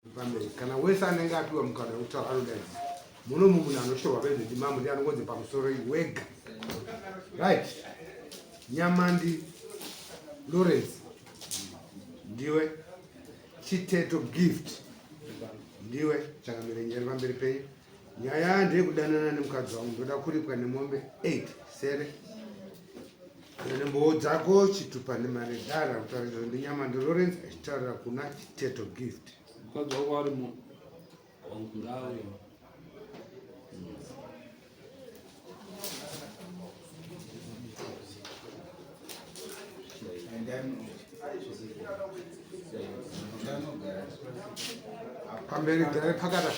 Pamberi kana wese anenge apiwa mukana wekutaura anodaidzira muno munhu anoshorwa pedyo ndimambo ndiye anongonzi pamusoro wega right nyamandi lawrence ndiwe chiteto gift ndiwe changamire nyeri pamberi penyu nyaya ndeyekudanana nemukadzi wangu ndoda kuripwa nemombe 8 sere Nembowo dzako chitupa nemari dara kutaura izvo ndiNyamandi Lawrence achitaurira kuna Chiteto Gift. Mukadzi wako arimo ngauye. Pamberi dare pakata.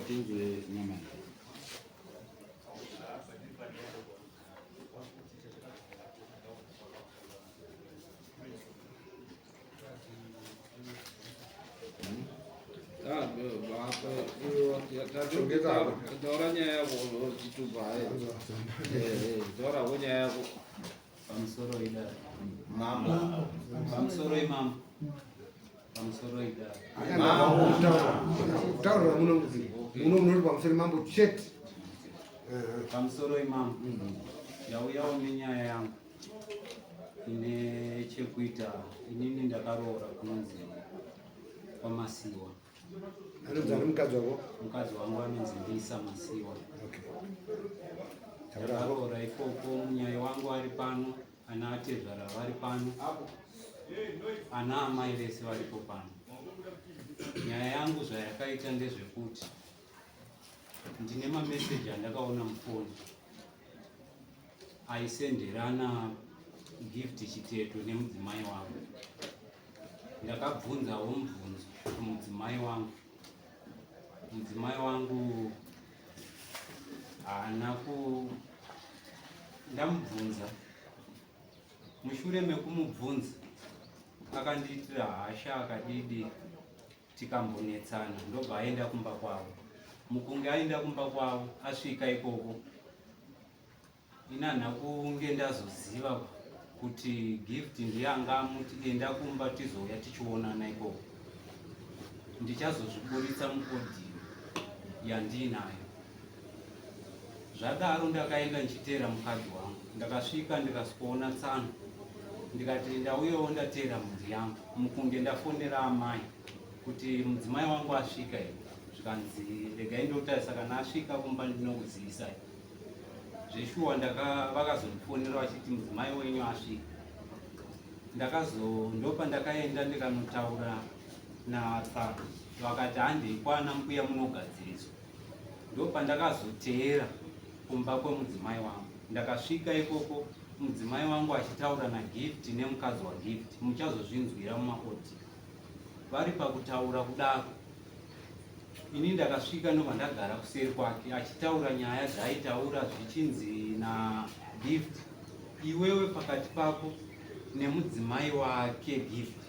Tinzwe nyama. Taura nyaya yako chitupa. Taura nyaya yako. Pamusoro ida mambo. Pamusoro imambo. Pamusoro ida. Taura muno muno munoti pamusoro mambo chete. Pamusoro imambo. Ndauyawo nenyaya yangu ine chekuita inini ndakaroora kunonzi kwaMasiwa. Anonzi ani mukadzi wako? Mukadzi wangu anonzi Lisa Masiwa. Okay. Ndakaroora ikoko, munyai wangu ari pano, ana atezvara vari pano, ana amai vese varipo pano. Nyaya yangu zvayakaita ndezvekuti ndine mameseji andakaona mufoni aisenderana Gift Chiteto nemudzimai wangu. Ndakabvunzawo mubvunzo kumudzimai wangu. Mudzimai wangu haana ku ndamubvunza. Mushure mekumubvunza akandiitira hasha akadidi tikambonetsana ndobva aenda kumba kwavo. Mukunge aenda kumba kwavo asvika ikoko Ini handina kunge ndazoziva kuti Gift ndiye anga amuti enda kumba tizouya tichionana ikoko. Ndichazozviburitsa muaudio yandiinayo. Zvadaro ndakaenda ndichiteera mukadzi wangu. Ndakasvika ndikasvikoona tsano ndikati ndauyawo ndateera mhuri yangu mukunge ndafonera amai kuti mudzimai wangu asvika here zvikanzi regai ndotarisa kana asvika kumba ndinokuzivisai. Zveshuwa ndaka vakazondifonera vachiti mudzimai wenyu asvika. Ndakazo ndopandakaenda ndikanotaura naTsa vakati handei kwana mbuya munogadziriswa. Ndopandakazoteera kumba kwemudzimai wangu. Ndakasvika ikoko mudzimai wangu achitaura naGift nemukadzi waGift muchazozvinzwira mumaaudio. Vari pakutaura kudaro Ini ndakasvika ndobva ndagara kuseri kwake achitaura nyaya dzaaitaura zvichinzi naGift iwewe pakati pako nemudzimai wake Gift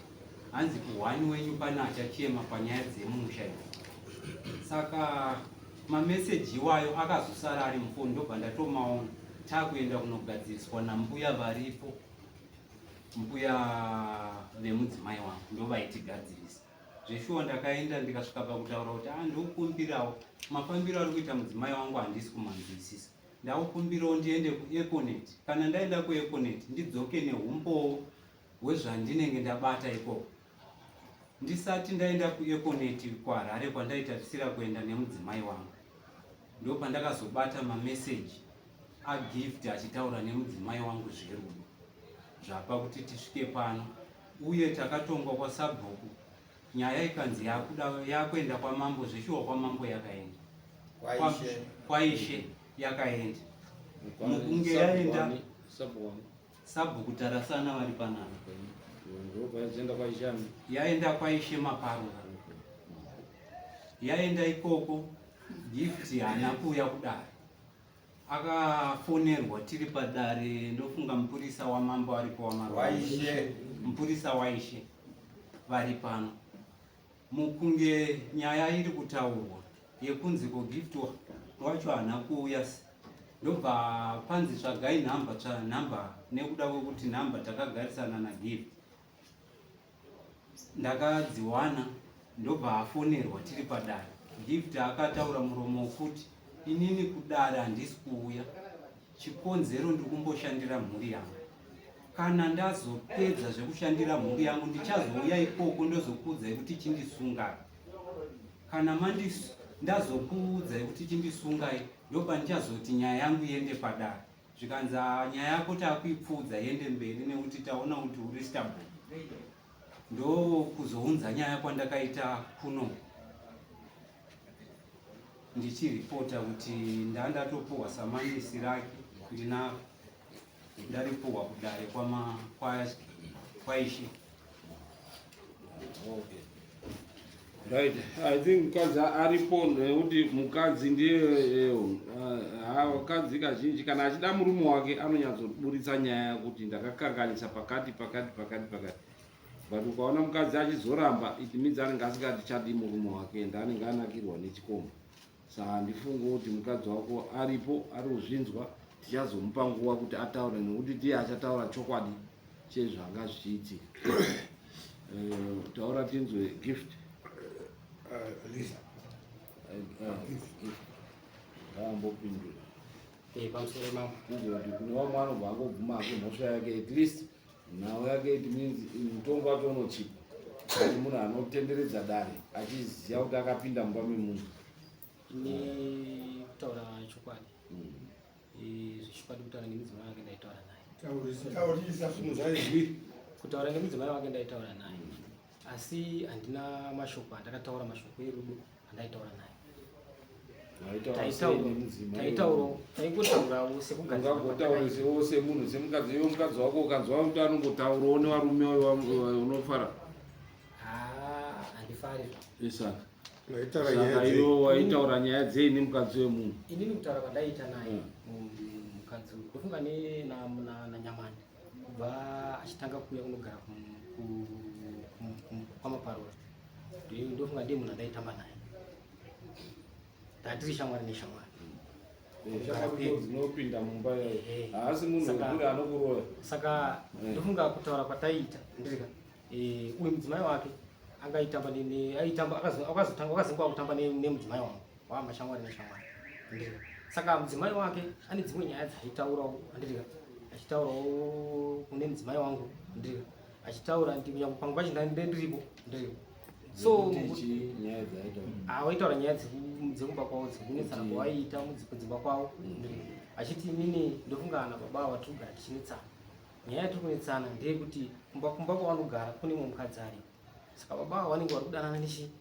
hanzi kuhwani wenyu pane achachema panyaya dzemusha idzi saka mameseji iwayo akazosara ari mufoni ndobva ndatomaona takuenda kunogadziriswa nambuya varipo mbuya vemudzimai wangu ndovaitigadzirisa Zveshuwa ndakaenda ndikasvika pakutaura kuti ah ndokumbirawo mafambiro ari kuita mudzimai wangu handisi kumanzwisisa. Ndakukumbirawo ndiende kuEconet. Kana ndaenda kuEconet ndidzoke nehumbowo hwezvandinenge ndabata ikoko. Ndisati ndaenda kuEconet kuHarare kwandaitarisira kuenda nemudzimai wangu. Ndopandakazobata mameseji aGift achitaura nemudzimai wangu zverudo zvapa kuti tisvike pano uye takatongwa kwasabhuku nyaya ikanzi yakuda yakuenda kwamambo zveshuwa kwamambo yakaenda kwaishe yakaenda mukunge yaenda sabhuku tarasana vari panapa yaenda kwaishe maparura yaenda ikoko gift haana kuuya kudare Akafonerwa tiri padare ndofunga mupurisa wamambo aripo wamawaishe mupurisa waishe vari pano mukunge nyaya iri kutaurwa yekunzi ko gift wacho haana kuuya. Ndobva panzi tsvagai nhamba, tsva nhamba nekuda kwekuti nhamba takagarisana naGift. Ndakadziwana ndobva afonerwa tiri padare. Gift akataura muromo wekuti inini kudare handisi kuuya, chikonzero ndiri kumboshandira mhuri yangu. Kana ndazopedza zvekushandira mhuri yangu ndichazouya ikoko ndozokuudzai kuti chindisungai. Kana mandis ndazokuudzai kuti chindisungai ndopandichazoti nyaya yangu iende padare. Zvikanzi ah, nyaya yako takuipfuudza iende mberi nekuti taona kuti uri stubborn. Ndokuzounza nyaya kwandakaita kuno ndichiripota kuti ndandatopuhwa samanisi rake ndinaro ndaripuhwa kudare kwaishe. Okay. Right. I think mukadzi aripo nekuti mukadzi ndiye vakadzi kazhinji kana achida murume wake anonyatsoburitsa nyaya kuti ndakakanganisa pakati pakati pakati pakati, but ukaona mukadzi achizoramba it means anenge asingatichadi murume wake and anenge anakirwa nechikomba. Saka handifungi kuti mukadzi wako aripo ari kuzvinzwa. Tichazomupa nguva kuti ataure nekuti ndiye achataura chokwadi chezvanga zvichiitika. Taura tinzwe Gift. Lisa. Gift ngaambopindura. Pamusoro mambo. Kuti kune vamwe anobva angobvuma ake mhosva yake, at least nhau yake, it means mutongo wacho unochipa kuti munhu anotenderedza dare achiziva kuti akapinda mumba memunhu. Ini kutaura chokwadi, zvechokwadi, kutaura nemudzimai wake ndaitaura naye. Taurisa, simudzai. Kutaura nemudzimai wake ndaitaura naye, asi handina mashoko andakataura, mashoko erudo andaitaura naye. Waitaura sei nemudzimai? Taitaurawo, taingotaurawo sekugadzira. Ungangotaurisewo semunhu, semukadzi, iwe mukadzi wako ukanzwa kuti anongotaurawo nevarume unofara? Haa, handifari zva. Saka Waitaura saka nyaya dzei? Iwe waitaura nyaya dzei nemukadzi wemunhu? Inini kutaura kwandaiita naye mukadzi uyu, ndofunga naNyamani kubva achitanga kuuya kunogara kwamaparura, ndofunga ndiye munhu andaitamba naye, ndatiri shamwari neshamwari. Shamwari dzinopinda mumba yayo. Haasi munhu wekuri anokuroya. Saka ndofunga kutaura kwataiita ndirika uyu mudzimai wake angaitamba aitamba, akazotanga akazengwa kutamba nemudzimai wangu, wamashamwari neshamwari, ndirika. Saka mudzimai wake ane dzimwe nyaya dzaaitaurawo, andirika, achitaurawo kune mudzimai wangu, ndirika, achitaura kunyangwe pamwe pacho ndiripo, ndirika, so Dzekuti chii nyaya dzaaitaura? Ah, waitaura nyaya dzekumba kwavo, dzekunetsana kwawaiita kudzimba kwavo. Achiti inini ndofunga ana baba ava tiri kugara tichinetsana. Nyaya yatiri kunetsana ndeyekuti kumba kwavanogara kune mumwe mukadzi aripo, saka baba ava vanenge vari kudanana nechi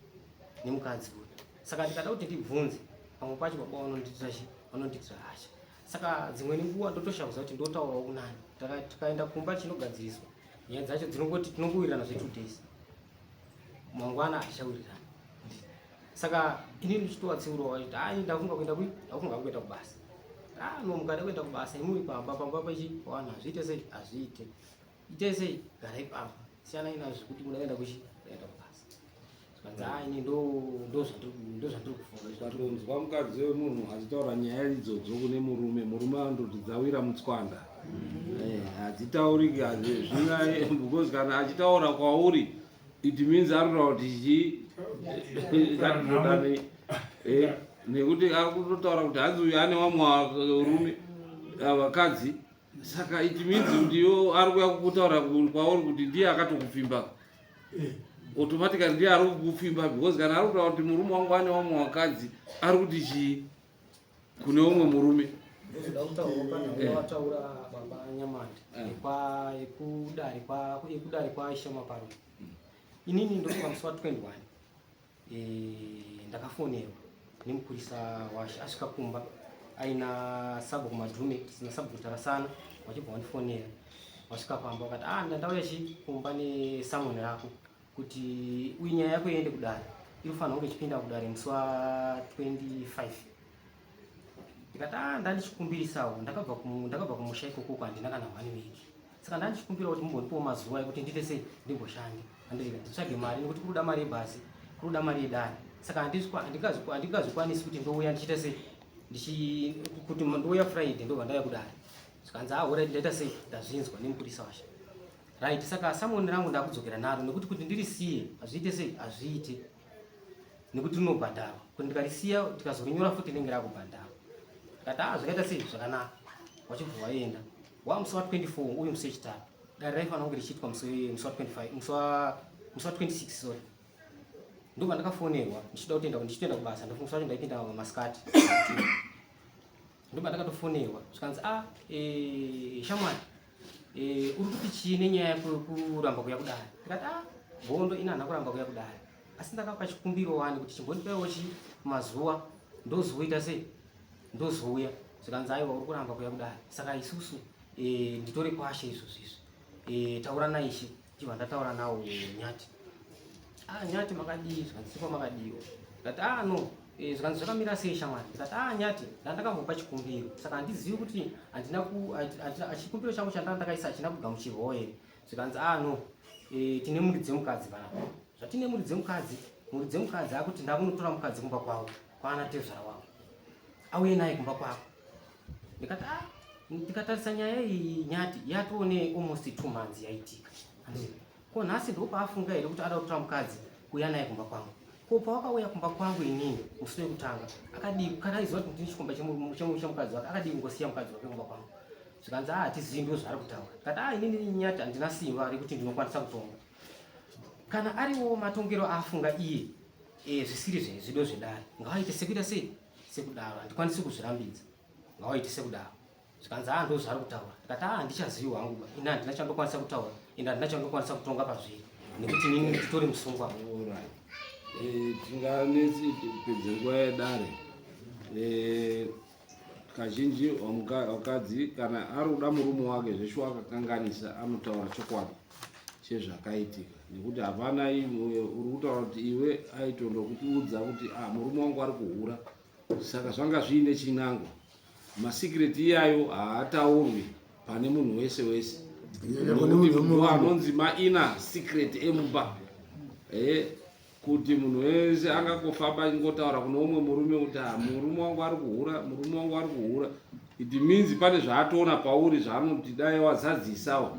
nemukadzi uyu. Saka ndikada kuti ndibvunze, pamwe pacho baba vanondiitira chi vanondiitira hasha. Saka dzimweni nguva ndotoshaya kuziva kuti ndotaurawo kunani. Tikaenda kumba chinogadziriswa nyaya dzacho dzinongoti tinongowirirana zve2 days, mangwana hatichawirirana. Saka inini ndichitovatsiurawo vachiti, "Ai, ndafunga kuenda kui ndafunga kuenda kubasa." Ah, no, mukada kuenda kubasa imuri pamba pachi wana hazviite sei, hazviite, ite sei, garai pamba, siyanai nazvo zvekuti muda kuenda kuchi kuenda kubasa. Zvikanzi, "Ah, ini ndo zvandiri kufunga." Ukatonzwa mukadzi wemunhu achitaura nyaya idzodzo kune murume, murume anototi dzawira mutswanda. Hadzitauriki zvina, because kana achitaura kwauri it means ari kutaura kuti chii ngatitodane, nekuti ari kutotaura kuti hanzi uyu ane vamwe varume, vakadzi. Saka it means kuti iwo ari kuya kukutaura kwauri kuti ndiye akatokupfimba automatically, ndiye ari kukupfimba, because kana ari kutaura kuti murume wangu ane vamwe vakadzi, ari kuti chii kune umwe murume? Ndoda kutaurawo panhau wataura baba Nyamandi yekudare kwaIshe Maparura. Inini ndofunga musi wa21 ndakafonerwa nemupurisa washe asvika kumba aina sabhuku Madhume nasabhuku Tarasana, vachibva vandifonera vasvika pamba, vakati, "Ah, ndandauya chi kumba nesamoni rako kuti uyu nyaya yako iende kudare, inofanira kunge ichipinda kudare musi wa25." Ndikati, "Ah, ndandichikumbirisawo, ndakabva kumusha ikoko, handina kana one week, saka ndandichikumbira kuti mumbondipawo mazuva ekuti ndiite sei, ndimboshande, handika nditsvage mari, nekuti kuri kuda mari yebhasi, kuri kuda mari yedare, saka handingazvikwanisi kuti ndouya ndichiita sei." Ndichi kuti ndouya Friday, ndobva ndauya kudare. Zvikanzi, "Ah, alright, ndaita sei, ndazvinzwa nemupurisa washe." Right, saka summon rangu ndakudzokera naro nekuti kuti ndirisiye hazviite sei, hazviite nekuti rinobhadharwa. Kuti ndikarisiya tikazorinyora futi rinenge rakubhadharwa. Ndikati, "Ah, zvakaita sei, zvakanaka." Wachibva waenda wa musi wa24 uyu, musi wechitatu. Dare raifanira kunge richiitwa musi wa25, musi wa26, sorry. Ndobva ndakafonerwa ndichida kutoenda, ndichitoenda kubasa. Ndofunga musi wacho ndaipinda masikati. Ndobva ndakatofonerwa zvikanzi, "A shamwari, uri kuti chii nenyaya yekuramba kuya kudare?" Ndikati, "A, gondo ina handina kuramba kuya kudare, asi ndakapa chikumbiro wani kuti chimbondipaiwo chi mazuva ndozoita sei, ndozouya." Zvikanzi, "Aiwa, uri kuramba kuya kudare, saka isusu nditore kwashe izvozvo izvi, taura naishe." Chibva ndataura nawo Nyati. "Ah, Nyati, makadii?" Zvikanzi, "Sipo, makadiwo?" Ndikati, "Ah, no." Zvikanzi, "Zvakamira sei, shamwari?" Ndikati, "Ah, Nyati, ndandakambopa chikumbiro, saka handizivi kuti handina chikumbiro changu chandanga ndakaisa hachina kugamuchirwawo here." Zvikanzi, "Ah, no, tine muridzi wemukadzi panapa. Zvatine muridzi wemukadzi, muridzi wemukadzi akuti ndakunotora mukadzi kumba kwavo kwaana tezvara wavo, auye naye kumba kwako." Ndikati, "Ah." Ndikatarisa nyaya iyi, Nyati, yatone almost 2 months yaitika. Handiti ko nhasi ndopaafunga here kuti ada kutora mukadzi kuuya naye kumba kwangu? Ko pawakauya kumba kwangu inini musi wekutanga, akadii kana aiziva kuti ndine chikomba chemukadzi wake, akadii kungosiya mukadzi wake kumba kwangu? Zvikanzi, "A, hatizivi, ndo zvaari kutaura." Ndikati, "A, inini Nyati handina simba rekuti ndinokwanisa kutonga. Kana ariwo matongero aafunga iye zvisiri zvido zvedare, ngavaite sekuita sei, sekudaro. Handikwanisi kuzvirambidza, ngavaite sekudaro." Zvikanzi, "A, ndo zvaari kutaura." Ndikati, "A, handichazivi hangu ba, ini handina chandokwanisa kutaura, ende handina chandokwanisa kutonga pazviri nekuti inini nditori musungwa." Alright. Tinganetsi pedze nguva yedare. Kazhinji wakadzi kana ari kuda murume wake zveshuwa akakanganisa, anotaura chokwadi chezvakaitika, nekuti hapana uri kutaura kuti iwe aitondokuudza kuti, "Ah, murume wangu ari kuhura," saka zvanga zviine chinangwa. Masecret iyayo haataurwi pane munhu wese wese. Kunyanya kune munhu wemurume. Anonzi mainner secret emumba, kuti munhu wese angangofamba achingotaura kune umwe murume kuti, "Ah, murume wangu ari kuhura, murume wangu ari kuhura," it means pane zvaatoona pauri zvaanoti dai wazadzisawo.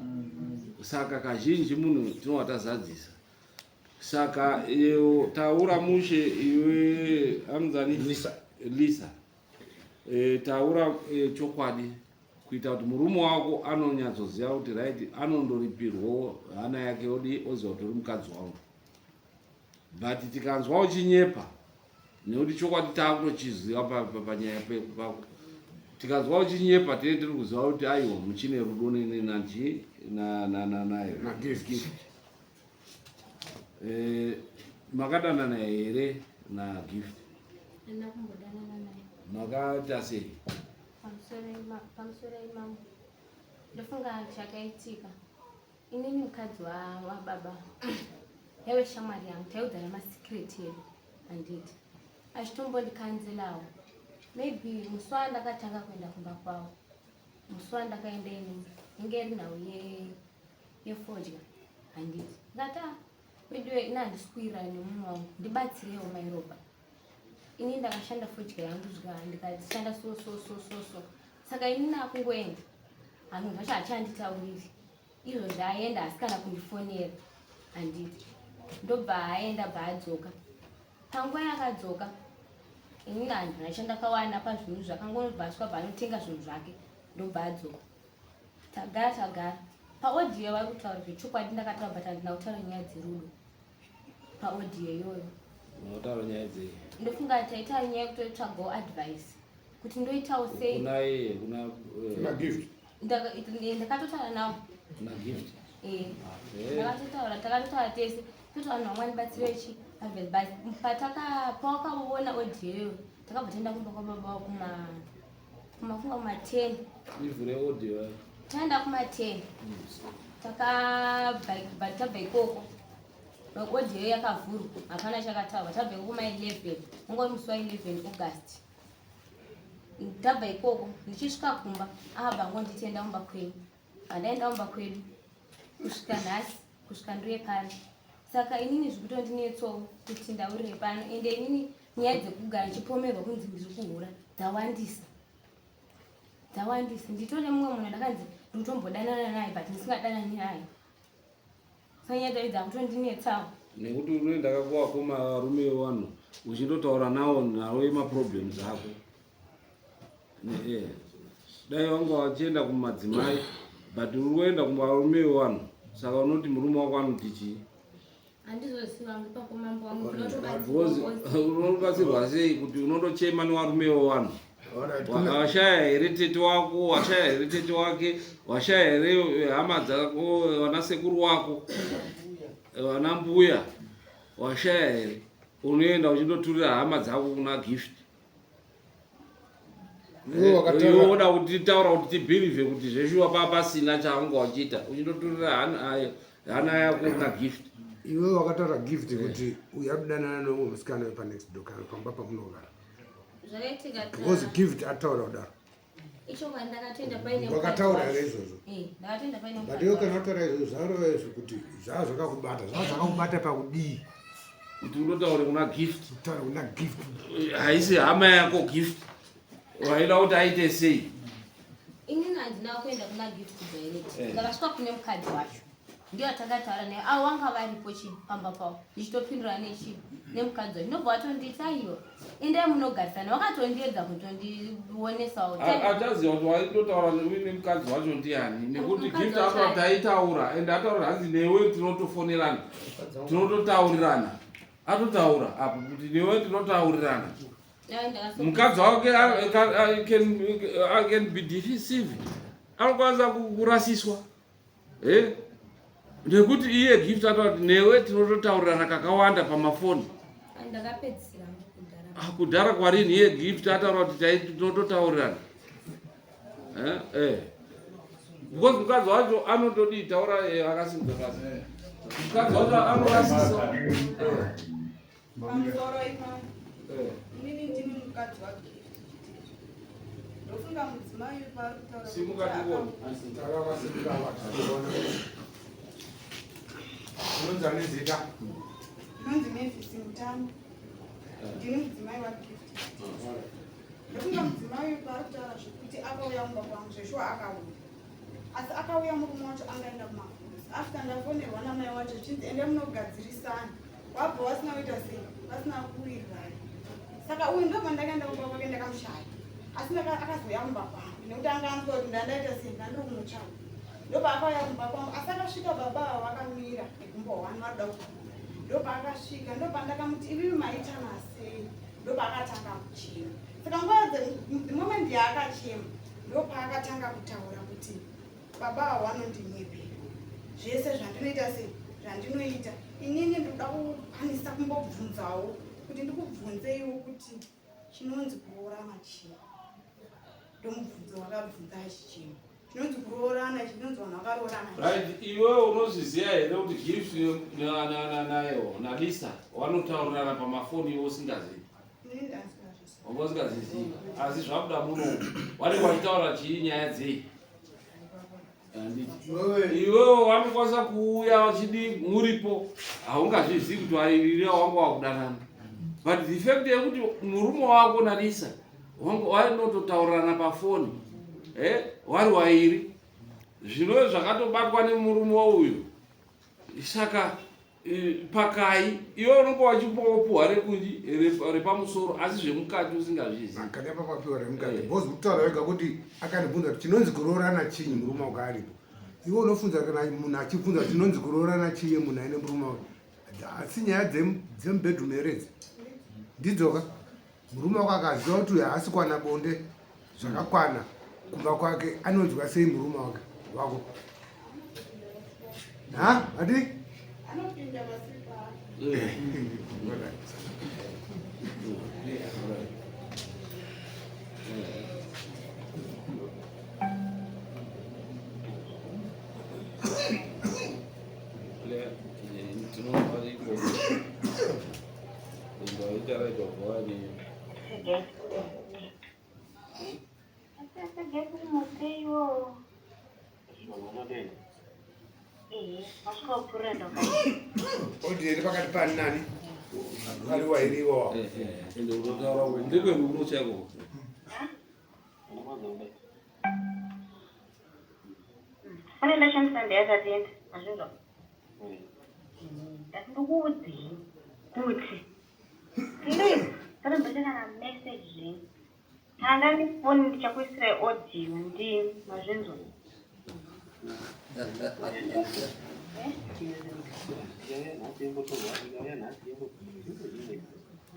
Saka kazhinji munhu tinova tazadzisa. Saka iyo taura mushe iwe, anonzani? Lisa. Lisa, taura chokwadi kuita kuti murume wako anonyatsoziva kuti right, anondoripirwawo hana yake odi oziva kuti uri mukadzi wangu. But tikanzwa uchinyepa, nekuti chokwadi taakutochiziva panyaya pako, tikanzwa uchinyepa tine tiri kuziva kuti aiwa, muchine rudo nanchi nayo. NaGift. Makadanana here naGift? Handina kumbodanana naye. Makaita sei? Pamusoro imambo, ndofunga chakaitika, inini mukadzi wababa yaive shamwari yangu, taiudzana masecret edu, handiti? Achitombondikanzelawo. Maybe musi wandakatanga kuenda kumba kwavo, musi wandakaenda inini, inge iri nhau yefodya, handiti? Ndikati, "Ah, veduwe, ina handisi kuwirirana nemunhu wangu, ndibatsirewo mairopa. Ini ndakashanda fodya yangu, ndikashanda so so so so so." Saka ini nakungoenda, hanhu zvacho hachanditauriri. Izvo zvaaenda, asi kana kundifonera, handiti? Ndobva aenda, bva adzoka. Panguva yakadzoka, inini handina chandakawana pazvinhu zvakangobva asvika, bva anotenga zvinhu zvake, ndobva adzoka. Tagara tagara paaudio vari kutaura zvechokwadi. Ndakataura, but handina kutaura nyaya dzerudo paaudio iyoyo. Unotaura nyaya dzei? Ndofunga taita nyaya yekutotsvagawo advice kuti ndoitawo sei. Kuna iye, kuna Kuna Gift. Ndakatotaura nawo. Kuna Gift. Ndakatotaura, takatotaura tese toti vanhu vamwe ndibatsire chi advice. But pataka pawakaona audio iyoyo, takabva taenda kumba kwababa kuma kumafunga kuma 10. Ivhure audio. Taenda kuma 10, takabva tabva ikoko, audio yakavhurwa, hapana chakataurwa. Tabva ikoko kuma 11, ungori musi wa11 August. Ndabva ikoko, ndichisvika kumba, akabva angonditi, "Enda kumba kwenyu." Handaenda kumba kwedu kusvika nhasi, kusvika nduye pano. Saka inini zvikutondinetsawo kuti ndaurire pano, ende inini Nyaya dzekugara ndichipomerwa kunzi ndiri kuhura dzawandisa. Dzawandisa. Nditore mumwe munhu ndakanzi ndikutombodanana naye but ndisingadanani naye. Saka nyaya dzacho dzakutondinetsawo. Nekuti unoenda kakuwakoma varume vevanhu uchindotaura nawo nawo yemaproblems ako. Eh, dai wanga wachienda kumadzimai but uri kuenda kuvarume vevanhu saka unoti murume wako anoti chii? Unobatsirwa sei kuti unondochema nevarume vevanhu? Washaya here tete wako? Washaya here tete wake? Washaya here hama dzako, vanasekuru wako, vana mbuya? Washaya here? Unoenda uchindoturira hama dzako kuna Gift. Iwe woda kuti titaura kuti tibhilivhe kuti zveshuwa paa pasina chaunga uchiita uchindoturira hana yako kuna Gift. Iwe wakataura Gift kuti uyu akudanana neumwe musikana wepanext door kana pamba pamunogara. Zvakaitika because Gift ataura kudaro. Ichokwadi, ndakatoenda paine Wakataura here izvozvo? Eh, ndakatoenda paine But iwe kana wataura izvozvo zvareva izvo kuti zvaa zvakakubata, zvaa zvakakubata pakudii? Kuti unotaure kuna Gift. Kutaura kuna Gift. Haisi hama yako Gift, waida kuti aite sei? Inini handina kuenda kuna Gift direct. Ndakasvika kune mukadzi wacho, ndiyo atakataura naye. Avo vanga varipo chi pamba pavo, ndichitopindura nechi nemukadzi wacho, ndobva watonditi aiwa, endai munogarisana. Vakatondiedza kutondionesawo. Achaziva kuti waitotaura nemukadzi wacho ndiani, nekuti Mukadzi Gift wacho ataura, taitaura, ende ataura hanzi newe tinotofonerana, tinototaurirana. Atotaura apo kuti newe tinotaurirana. Mukadzi wake can be deceived, anokwanisa kurasiswa. Eh? Nekuti iye Gift ataura kuti newe tinototaurirana kakawanda pamafoni. Ndakapedzisira kudhara. Ah, kudhara kwarini? Iye Gift ataura kuti tinototaurirana. Eh, eh. Because mukadzi wacho anotodii? Taura, akasimudza pasi. Mukadzi wacho anorasisa. Pamusoro imambo. Inini ndini mukadzi waGift. Ndofunga mudzimai uyu paari kutaura kuti Simuka tikuone. Takavasimuka vationa. Unonzi ane zita? Ndinonzi Mavis Mutano, ndini mudzimai waGift. Ndofunga mudzimai uyu paari kutaura zvekuti akauya mumba kwangu, zveshuwa akauya, asi akauya murume wacho angaenda kumafundisi. After ndafonerwa namai wacho zvichinzi ende munogadzirisana, wabva wasina kuita sei, vasina kuwirirana. Saka uyu ndobva ndakaenda kumba kwake, ndakamushaya, asi akazouya kumba kwangu nekuti anga anzwa kuti ndandaita sei, ndandiri kumutsvaga. Ndobva akauya kumba kwangu, asi akasvika baba ava vakamira negumbo one varikuda kubuda. Ndobva akasvika, ndobva ndakamuti, "Ivivi maitana sei?" Ndobva akatanga kuchema. Saka nguva the moment yaakachema, ndopaakatanga kutaura kuti baba ava vanondinyepera zvese zvandinoita sei, zvandinoita inini. Ndinoda kukwanisa kumbobvunzawo kuti ndikubvunzeiwo kuti chinonzi kuroorana chii? Ndomubvunzo wakabvunza achichema, chinonzi kuroorana, chinonzi vanhu vakaroorana chii? Right, iwe unozviziva here kuti Gift nayo naLisa vanotaurirana pamafoni, iwe usingazivi? Inini ndasingazvizivi. Wanga usingazizivi, asi zvabuda muno vanenge vachitaura chii, nyaya dzei? Handiti iwewo vanokwanisa kuuya vachidi muripo, haungazvizivi kuti vairira wanga wakudanana. But the fact yekuti murume wako naLisa wanga vainototaurirana pafoni, vari wairi, zvinove zvakatobatwa nemurume uyu. Saka pakai iwe unonge wachimbopuhwa rekunji repamusoro, asi zvemukati usingazvizivi. Kana papapiwa remukati, because kutaura wega kuti akandibvunza kuti chinonzi kuroorana chinyi murume wako aripo. Iwe unofunza kana munhu achibvunza kuti chinonzi kuroorana chiye, munhu aine murume wake, asi nyaya dzemubedroom here idzi? Ndidzoka murume wako akaziva kuti uyu haasi kwana bonde zvakakwana kumba kwake, anonzwa sei murume wake wako? Ha, ati Anopinda pasiri paari. Museyiwo. Ehe, masvika kupurira ndoka. Odi iri pakati pani nani? Ariwa iriwo. Ende unotaura ndekwerudo chaiko. Foni ndashandisa ndeyasatienda mazvinzwa. Ndati ndikuudzei kuti please satomboita kana message zvenyu. Kana ndane foni ndichakuisirai audio ndini mazvinzwa.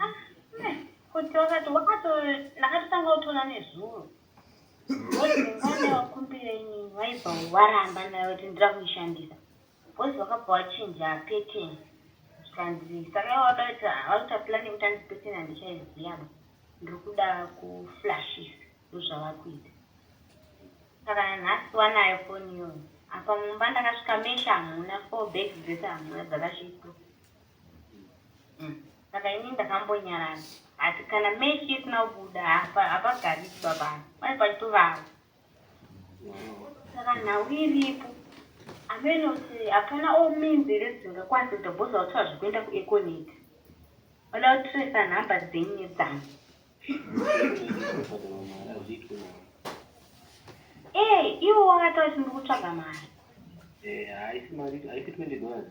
Ah, kuti wakati wakato ndakatotanga kutoona nezuro. Vane wakumbira ini vaibva waramba nayo kuti ndira kuishandisa. Boss vakabva wachinja pattern. Zvikanzi saka ivo vakaita vakuita plan yekuti hanzi pattern handichaiziva ba. Ndiri kuda kuflashisa ndozvavakuita. Saka nanhasi wanayo foni iyoyo. Apa mumba ndakasvika mesh hamuna, four bags dzese hamuna dzakasvitwa. Saka ini ndakambonyarara. Ati kana mesh isina kubuda hapa hapagariki baba. Pane pachitovava. Saka nhau iripo. Ameno kuti hapana all means here dzingakwanisa kuita bhozi vakutora zvekuenda kueconet. Vada kutresa nhamba dzenyu nedzangu. Eh, iwo wakataura kuti ndiri kutsvaga mari. Eh, haisi mari, haisi 20 dollars.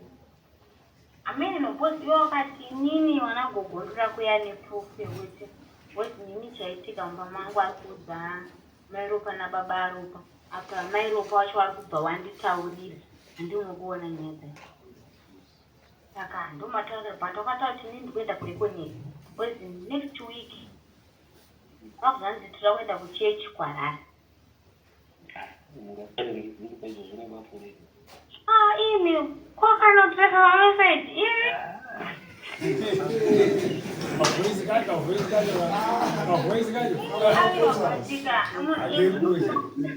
Amene no boss iwe wakati inini wana gogo ndoda kuya neproof yekuti boss nini chaitika mumba mangu ari kuudza mai Ropa nababa Ropa apa mai Ropa wacho vari kubva wanditaurira handimwe kuona nyaya dzacho saka ndomataurira but wakataura kuti inini ndikuenda kuekoneti boss next week vakuzanzi tira kuenda kuchechi kuharare Ah, imi kwakanotreka mameseji imi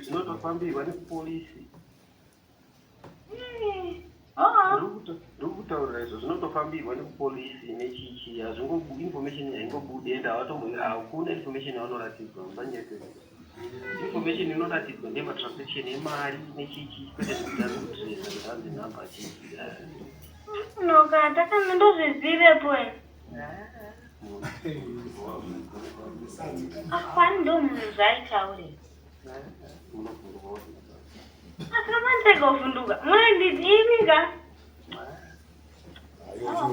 Zvinotofambirwa nepolisi. Ndiri kutaurira izvo zvinotofambirwa nekupolisi nechichi hazvingo information haingobude ende havatombo hakuna information yavanoratidzwa musanyetse. Information inoratidzwa ndeyema transaction emari nechichi kwete zvekuti ari kutresa kuti hanzi nhamba chichi. Noka takana ndozvizivepo akwani ndo munhu zvaitaure akamandega kuvhunduka munonditi imi nga. Ayo,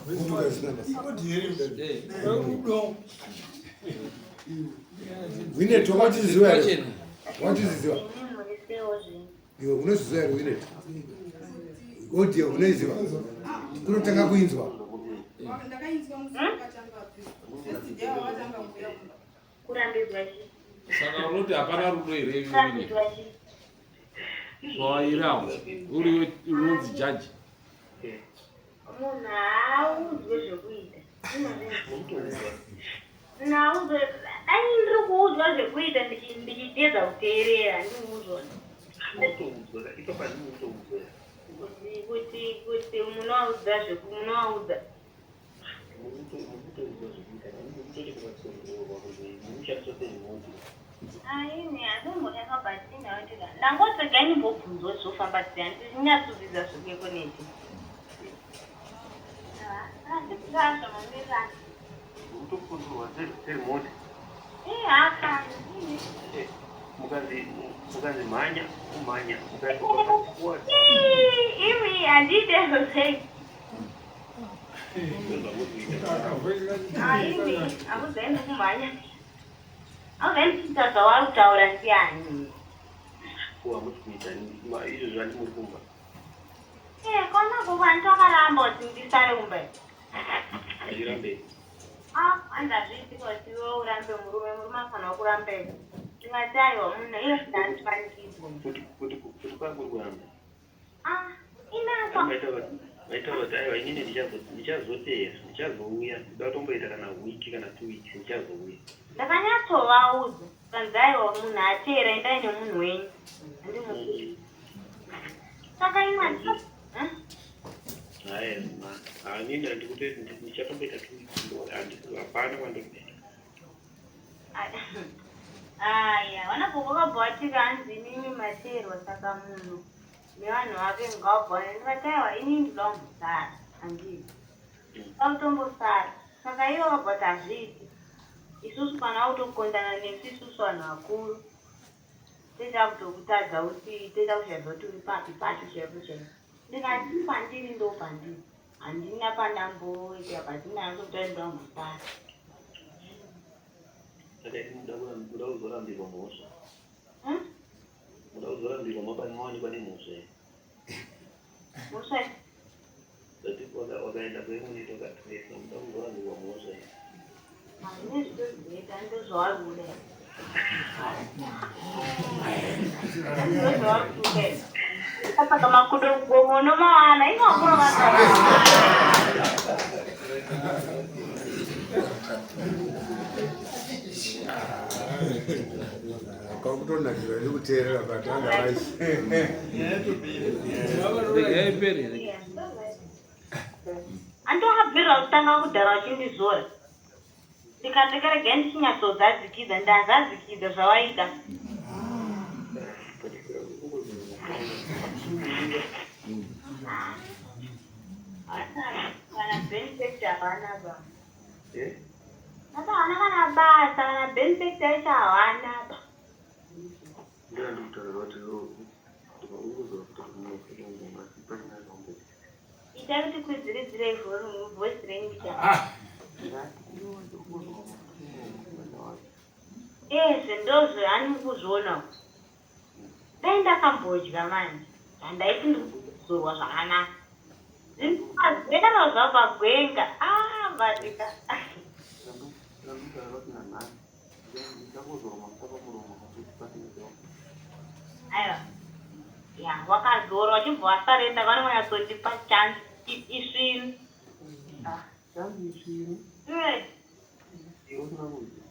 vhunduka zvisina basa. Winet, wakatiziva here? Wakatiziva? Imi murisewo zvenyu. Iwe unozviziva here, Winet? Audio unoiziva? Kunotanga kuinzwa. Ndakainzwa musi wakatanga first day wakatanga kuuya kumba. Kurambidzwa chi? Saka unoti hapana rudo here iwe? Kurambidzwa chi? Zvawairawo uriwe unonzi jaji. Munhu haaudzwe zvekuita. Munhu haudzwe. Dai ndiri kuudzwa zvekuita ndichitedza kuteerera handiudzwa. Unotoudzwa ipapo handinotoudzwa. Kuti munovaudza munovaudza. Mukutoudzwa zvekuita mukutoti kuvatsonzorwa kuti mukushandiswa seremote. Aini handimbonyaka but inaotika ndangoti gai ndimbobvunzwa zvofamba sei handinyatsodzidza zvekuekoneti asi zvazvo mamirani. Mukutokonzorwa seremote. Ihaka. Mukanzi mhanya kumhanya. Imi handiite zvosei. Imi hakuzaendi kumhanya hauzaendi kuita zvavari kutaura ndiani? Hamusi kuita izvo zvandi muri kumba. Kona kuva nditakaramba kuti ndisare kumba. Achirambei? Anzi hazviiti kuti iwe urambe murume murume afanira kuramba ega. Ndingati aiwa munhu iye ndandifanikidzwa. Kuti kwakuri kuramba. Inapa. Vaitaura kuti aiwa inini ndichazoteera ndichazouya ndoda kutomboita kana wiki kana 2 weeks ndichazouya. Ndakanyatsovaudza kanzi aiwa munhu ateera endai nemunhu wenyu handimu saka imwe. Haya, hanini handikutoiti ndichatomboita 2 weeks hapana kwandiri kuenda. Aya vana gogo vakabva vatika hanzi imimi mateerwa saka munhu Nevanhu vake ngavabone ndikati aiwa ini ndinoda kumbosara handii kautombosara saka ivo vabva kuti hazviiti isusu kana autokondana nesu isusu vanhu vakuru toita kutokutadza kuti toita kushaidzwa kuti uri papi pacho chaipo chaipo ndikati pandiri ndo pandiri handina pandamboita but ndinatsokuti ndinoda kumbosara. Saka muda kuzorambirwa mhosva? Muda kuzorambirwa mawanikwa nemhosva here? Mhosva? But wakaenda kwemuneti wakatresa, muda kuzorambirwa mhosva here? Hazvine zvitozviita, ndozvavari kuda. Ndozvavari kuda. Saka makudo gomo unomawana ingakura vakara. Kwakutonakirwa nekuteerera but otherwise. Regai ipere. Handowakabvirira kutanga kudhara uchindizora. Ndikati regai ndichinyatsozadzikidza, ndazadzikidza zvawaida. Kana benefit havana ba. Eh? Baba havana kana basa, kana benefit yacho havana ba. Ndandikutaura kuti ungozora kuti asi pasina zvamboita. Ita kuti kwidziridzirei volume voice renyu kuchana. Ezve ndozvo hani kuzviona. Dai ndakambodya manje. Handaiti ndikuzorwa zvakanaka. Zvinogwera zvabva gwenga. Ah, barika. Ndandikutaura kuti nanhasi ndichangozora mafuta pamuromo kuti pasina zvamboita. Aiwa. Ya, wakazora wachibva wasarenda vanonyatsondipa chance isvinu. Chanzi isvinu. Iwe usina kudya.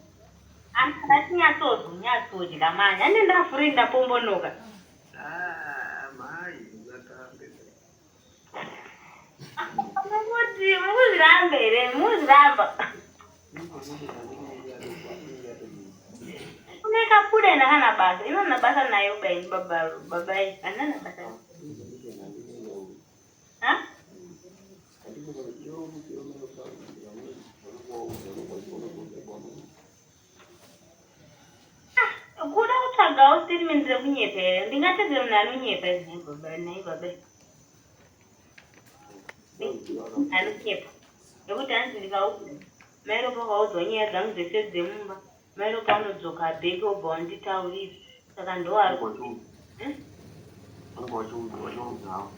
Andinyatsodya manje. Handi ndafuri ndapombonoka. Ah, mai, usatambe. Mukuti mukuzviramba here? Mukuzviramba. Kune kabuda ina kana basa. Ino na basa nayo baini baba babai. Handina na basa. Ha? Kuda kutsvagawo statement rekunyepa here? Ndingatedze munhu anonyepa here nhai baba nhai baba. Anonyepa. Nekuti hanzi ndikaudza mai Ropa ukaudzwa nyaya dzangu dzese dzemumba mai Ropa unodzoka bheki wobva wanditaurira. Saka ndoari Vanenge vachiudzawo.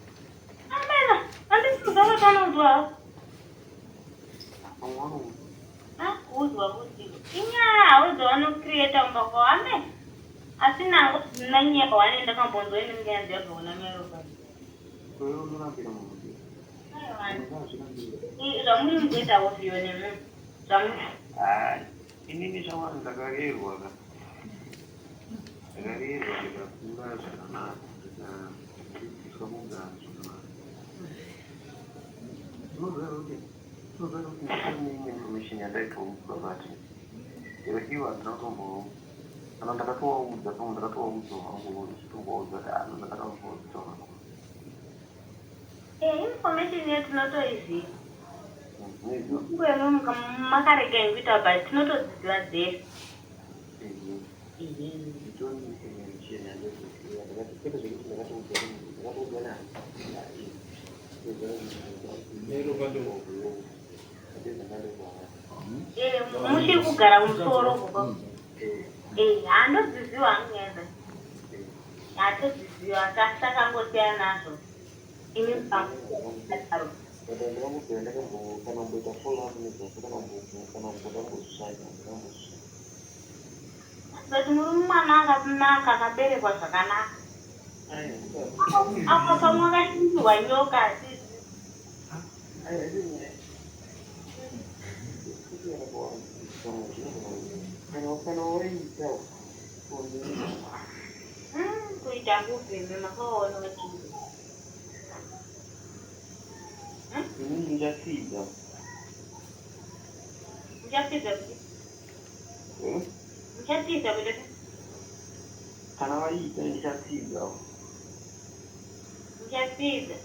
Amena, handisi kuziva kuti anoudzwa havo. Vamwe vanoudzwa. Ah, kuudzwa kuti inyaya haudzo vanocreata kumba kwavo amen. Asi nango nanyepa wane ndakambonzwa ini nyaya dziyabva kuna mai Ropa. Iwe unorambira munhu. Ungazvirambira. Zvamuri mukuitawo zviyo nemunhu. Zvamuri. Hai, inini shamwari ndakarerwa ka. Ndakarerwa ndikakura zvakanaka, ndikadzidziswa kugara zvakanaka. Unoziva kuti ndine imwe information yandaitoudzwa but chero ivo handina kutombo kana ndakatovaudza pamwe ndakatovaudza hangu ndichitombovaudza kuti ah ndakatovaudza. Eh, information yedu tinotoiziva. Unoiziva? Ngwenu makarega kuita but tinotodziziva dzese. Nditori information yandaitoziva ndakati kwete zvekuti ndakatoudzwa ndakatoudzwa nani. Eh, muchiri kugara kumusoro uko. Eh, handodziziva hangu nyaya dzacho. Hatodziziva asi takangosiyana nazvo. Imi mukangodaro. But ndakambobvira ndakambo kana kumboita follow up nezvazvo kana kana kumbodambozvishaika ndakambozvishaika. But murume mwana akanaka akaberekwa zvakanaka. Apa pamwe akashindirwa nyoka asi Aiwa, nyaya. Kana waita Kuita kupi imi makaona kuti inini ndichapfidza. Muchapfidza kuti muchapfidza kuti Kana waita ndichapfidza. Ndichapfidza.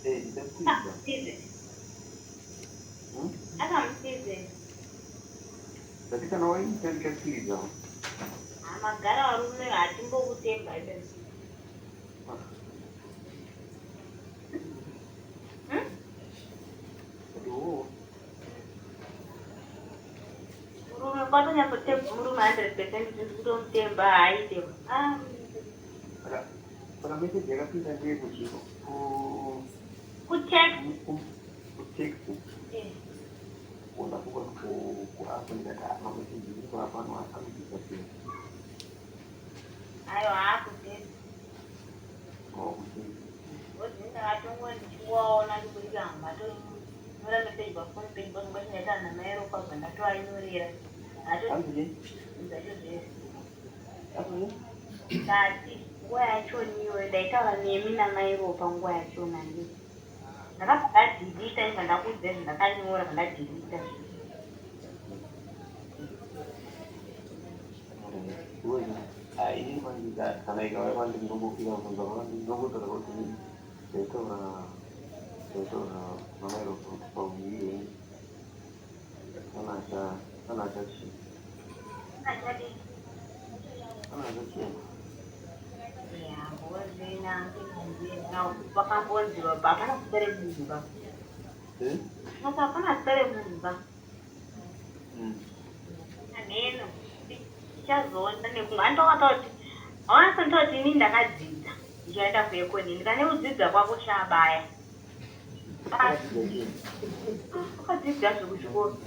Eh, ndichapfidza. Akamupfidze. Akamupfidze. Ndati kana waita ndichapfidza. Magara varume hatimbokutemba ibe. Murume kwatonyatsotemba murume 100% kuti ndikutomutemba haaite. Ah. Saka message yakapinda ndeyekuchiko? Kutext. Kutext. Ndafunga kuapp ndikati ah, mameseji iri kuapp anodisappear. Aiwa haakutesti. Oh, Ngozi ndakatongo ndichiwaona ndikuti hambatonyora message pafoni penyu because ngozi ndaita namai Ropa bva ndatovainyorera. Hatozvacho zvese. Ndati nguva yachoni iyoyo ndaitaura nemi namai Ropa nguva yachona ndi. Ndakabva ndadhilita ndibva ndakuudza zvandakanyora bva ndadhilita. Ini kana ikauya kwandiri ndongofika kubvunza ndongotaura kuti ndaitaura ndaitaura namai Ropa kuti pauviri hwenyu kana kana achachii Achadii? Kana achachena. Vakambonzi hapana zita remunhu ba. Saka hapana zita remunhu ba. Hameno tichazoona nekumwe andokata kuti hawana kuti ini ndakadzidza ndichaenda kuekonini ndikane kudzidza kwako chabaya. Wakadzidza zvekuchikoro.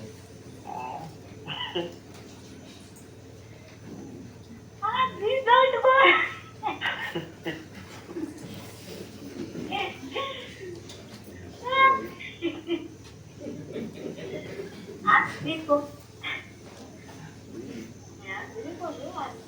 Akadzidza kuchikoro. Hazviko. Zviriko zviwani.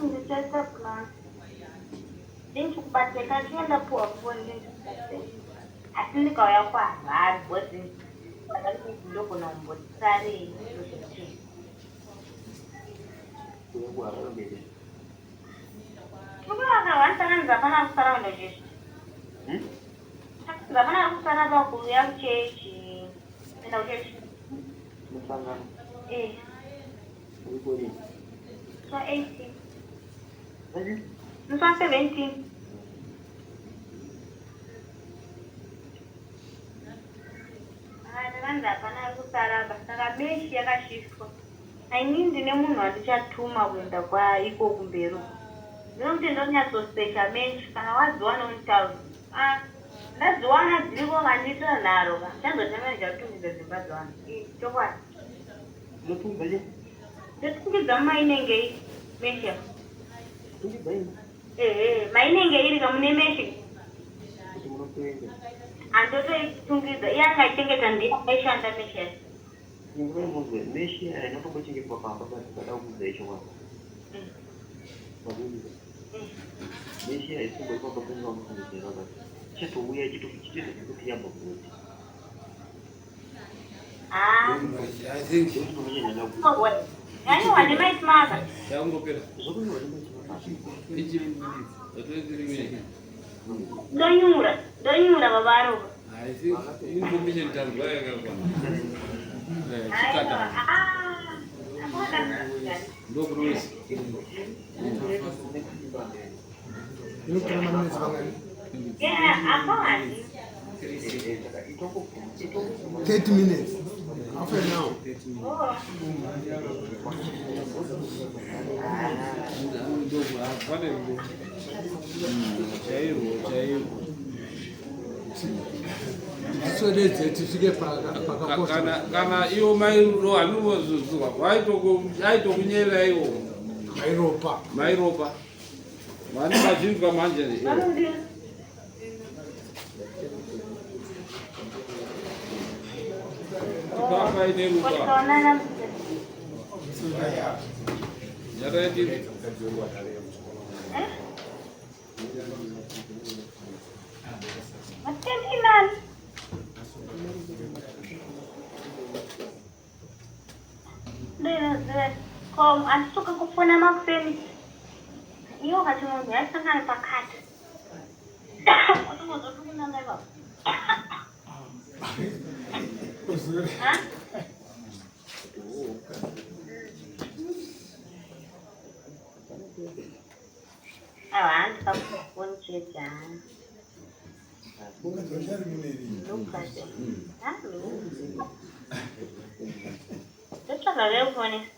Ndichaita plan. Ndinchikubatsira kana ndichinge ndapuwa foni ndinchikubatsira. Asi ndikauya kwaHarare because ndogona kumbotsarei ndozvekuti. Tiri hapana kusara kuenda kuchechi. Hapana kusara pakuuya kuchechi. Kuenda kuchechi. Musangano. Eh. Uri Musi wa 18. Musi wa 17. Takanzi hapana ari kusara apa saka meshi yakashiftwa. Ini ndine munhu wandichatuma kuenda kwaiko kumberi uko. Ndinomuti ndonyatsosecha meshi kana wadziwana unitaura. Ah, ndadziwana dziriko kandiitira nharo ka. Chanzotanga ndichatumidza dzimba dzavanhu. Chokwadi. Unotungidza chii? Ndotungidza mainenge iri meshi apa. Tungidza ini? Ehe, mainenge iri kamune meshi. Kuti munopenga. Handotoitungidza. Iye angaichengeta ndiye aishanda meshi yacho. Inguva yemunzwe meshi haina kutombochengetwa pamba but ndada kukuudza ichokwadi. Mazvinzwa? Meshi haisi pamba penyu pamufungidzira but chatouya chitoita sekuti yabva kuti. Ah. I think Yanyorwa nemaitimaka. Changopera. Zvakunyorwa nemaitimaka. Ichi minutes. 23 minutes. Ndonyura, ndonyura baba Ropa. I think information tanzwa yakakwana. Chikata. Ndokunoisi. Inotora maminitsi mangani? Yeah, akawandi. 30 minutes. Half an hour. Oh. Chairwo chairwo. Tiswededze tisvike pakakosha. Kana iwo mairo anovozozwa aitokunyera iwo. Mairopa. Mairopa. Vane vazvinzwa manje. Tipapa ine rupa. Tikaonana. Yakaiti Eh? Matendinani. Kufona makuseni iwe ukati munhu yasangana pakati otongozotokunanga ipapo. Ha? Aiwa handi pakufoni chete ha. Ndotsvaga vekufonesa.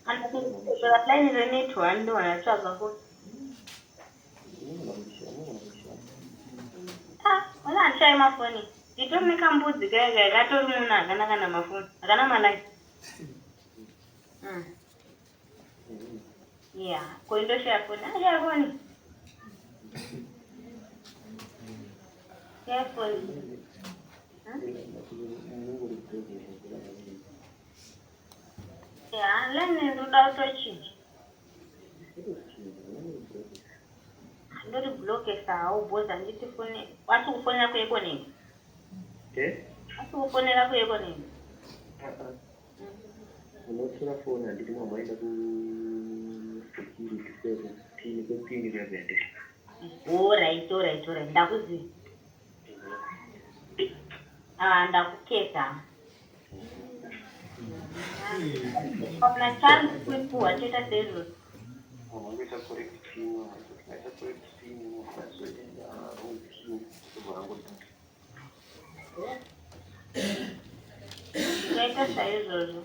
Kana kutora line renetwork ndoona tsvaga foni. Ah, wala handishayi mafoni. Nditori nekambudzi kaya kaya katori munhu hakana kana mafoni. Hakana malike. Yeah, ko indoshaya foni. Ah, shaya foni. Shaya foni. Yeah, line ndoda kutochinja. Ndori blockesa hawo boss handiti foni. Wati kufonera kuekoneni. Eh? Asi kufonera kuekoneni. Unotora foni handiti mamaenda kusecurity kwepini kwepini kuyakuendesa. Alright, alright, alright. Ndakuziva. Ah, ndakuketa. Kana chance kuipuwa toita seizvozvo. Unoisa correct pin, unoisa correct pin, unozoenda wrong pin, ndobva rangoita. Toita saizvozvo.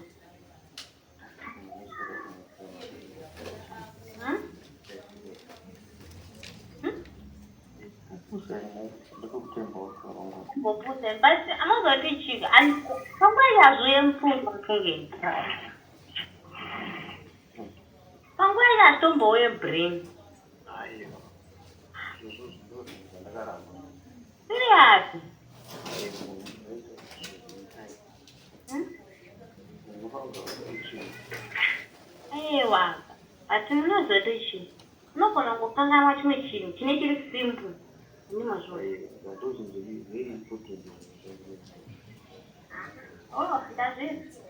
Mbopusa but amazoti chika panguva yazvo yemupfunga mupfungeni. Panguva yatombowe brain. Aiwa. Izvozvo ndozvinhu zvandakaramba. Serious. Aiwa, but munozoti chii? Unogona kungokanganwa chimwe chinhu chine chiri simple. Ndimazvo. Oh, ndazvinzwa.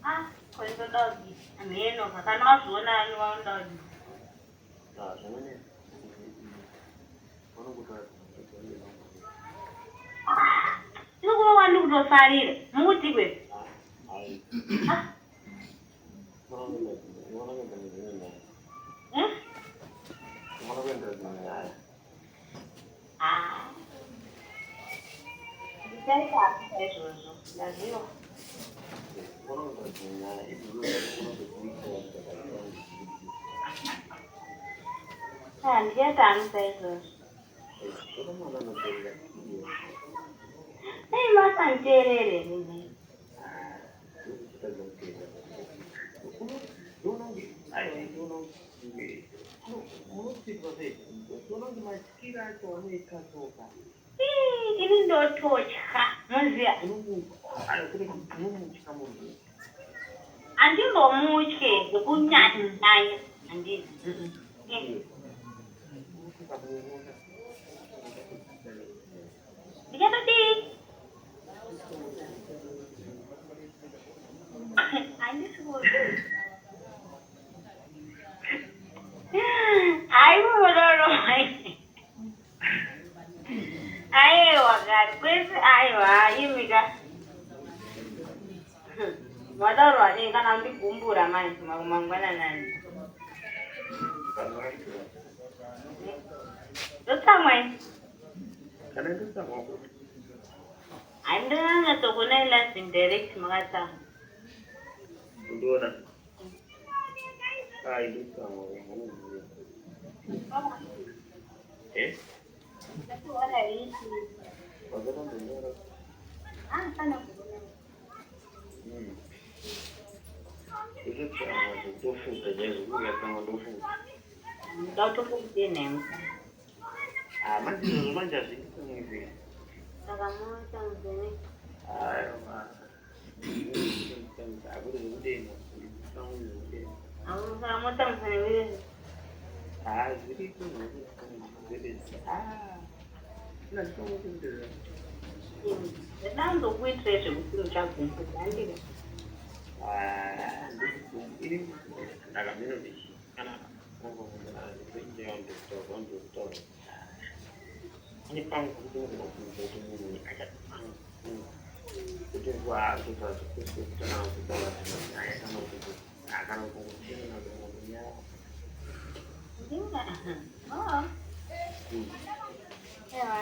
Ah, ko indoda kudii? Hameno, kana wazviona wanoda kudii? Inokuva wandi kutofarira. Mukuti kwe? Ah. Eh? Ah. Ndichaita izvozvo. Ndaziva. Ah, ndichaita hangu saizvozvo. Ei, masanditeerere nini. Ii, Ini ndototya. Muziya. Handimbomutye zvekunyanya. Handizi. Eh. Ndichatodii? Handisi ku- Hayi muroro. Aiwa kari kwese aiwa imika. Mataurwa nei kana ndigumbura manje mangwananani. Ndotsamwa ini. Kana ndotsamwa kuti Handinanyatsokuona live in direct makatsamwa. Undiona? Ai, ndotsamwa unoziva. Eh? Ndatoona iti. Wakatambonyora. Ah, sana kuona. Ndotsamwa zvekutofuta chaizvo, kukatsamwa ndofuta. Ndautofukutie nemo. Ah, manje izvozvo manje hazvinditsamwisi. Saka munotsamwise Aiwa. Akuti zvekudena, nditsamwe zvekudena. Saka motsamwisa neviri. Ah, zviriko Ndandokuitira zvekuti muchagumbuka handika. Ndinga. Oh. Ewa.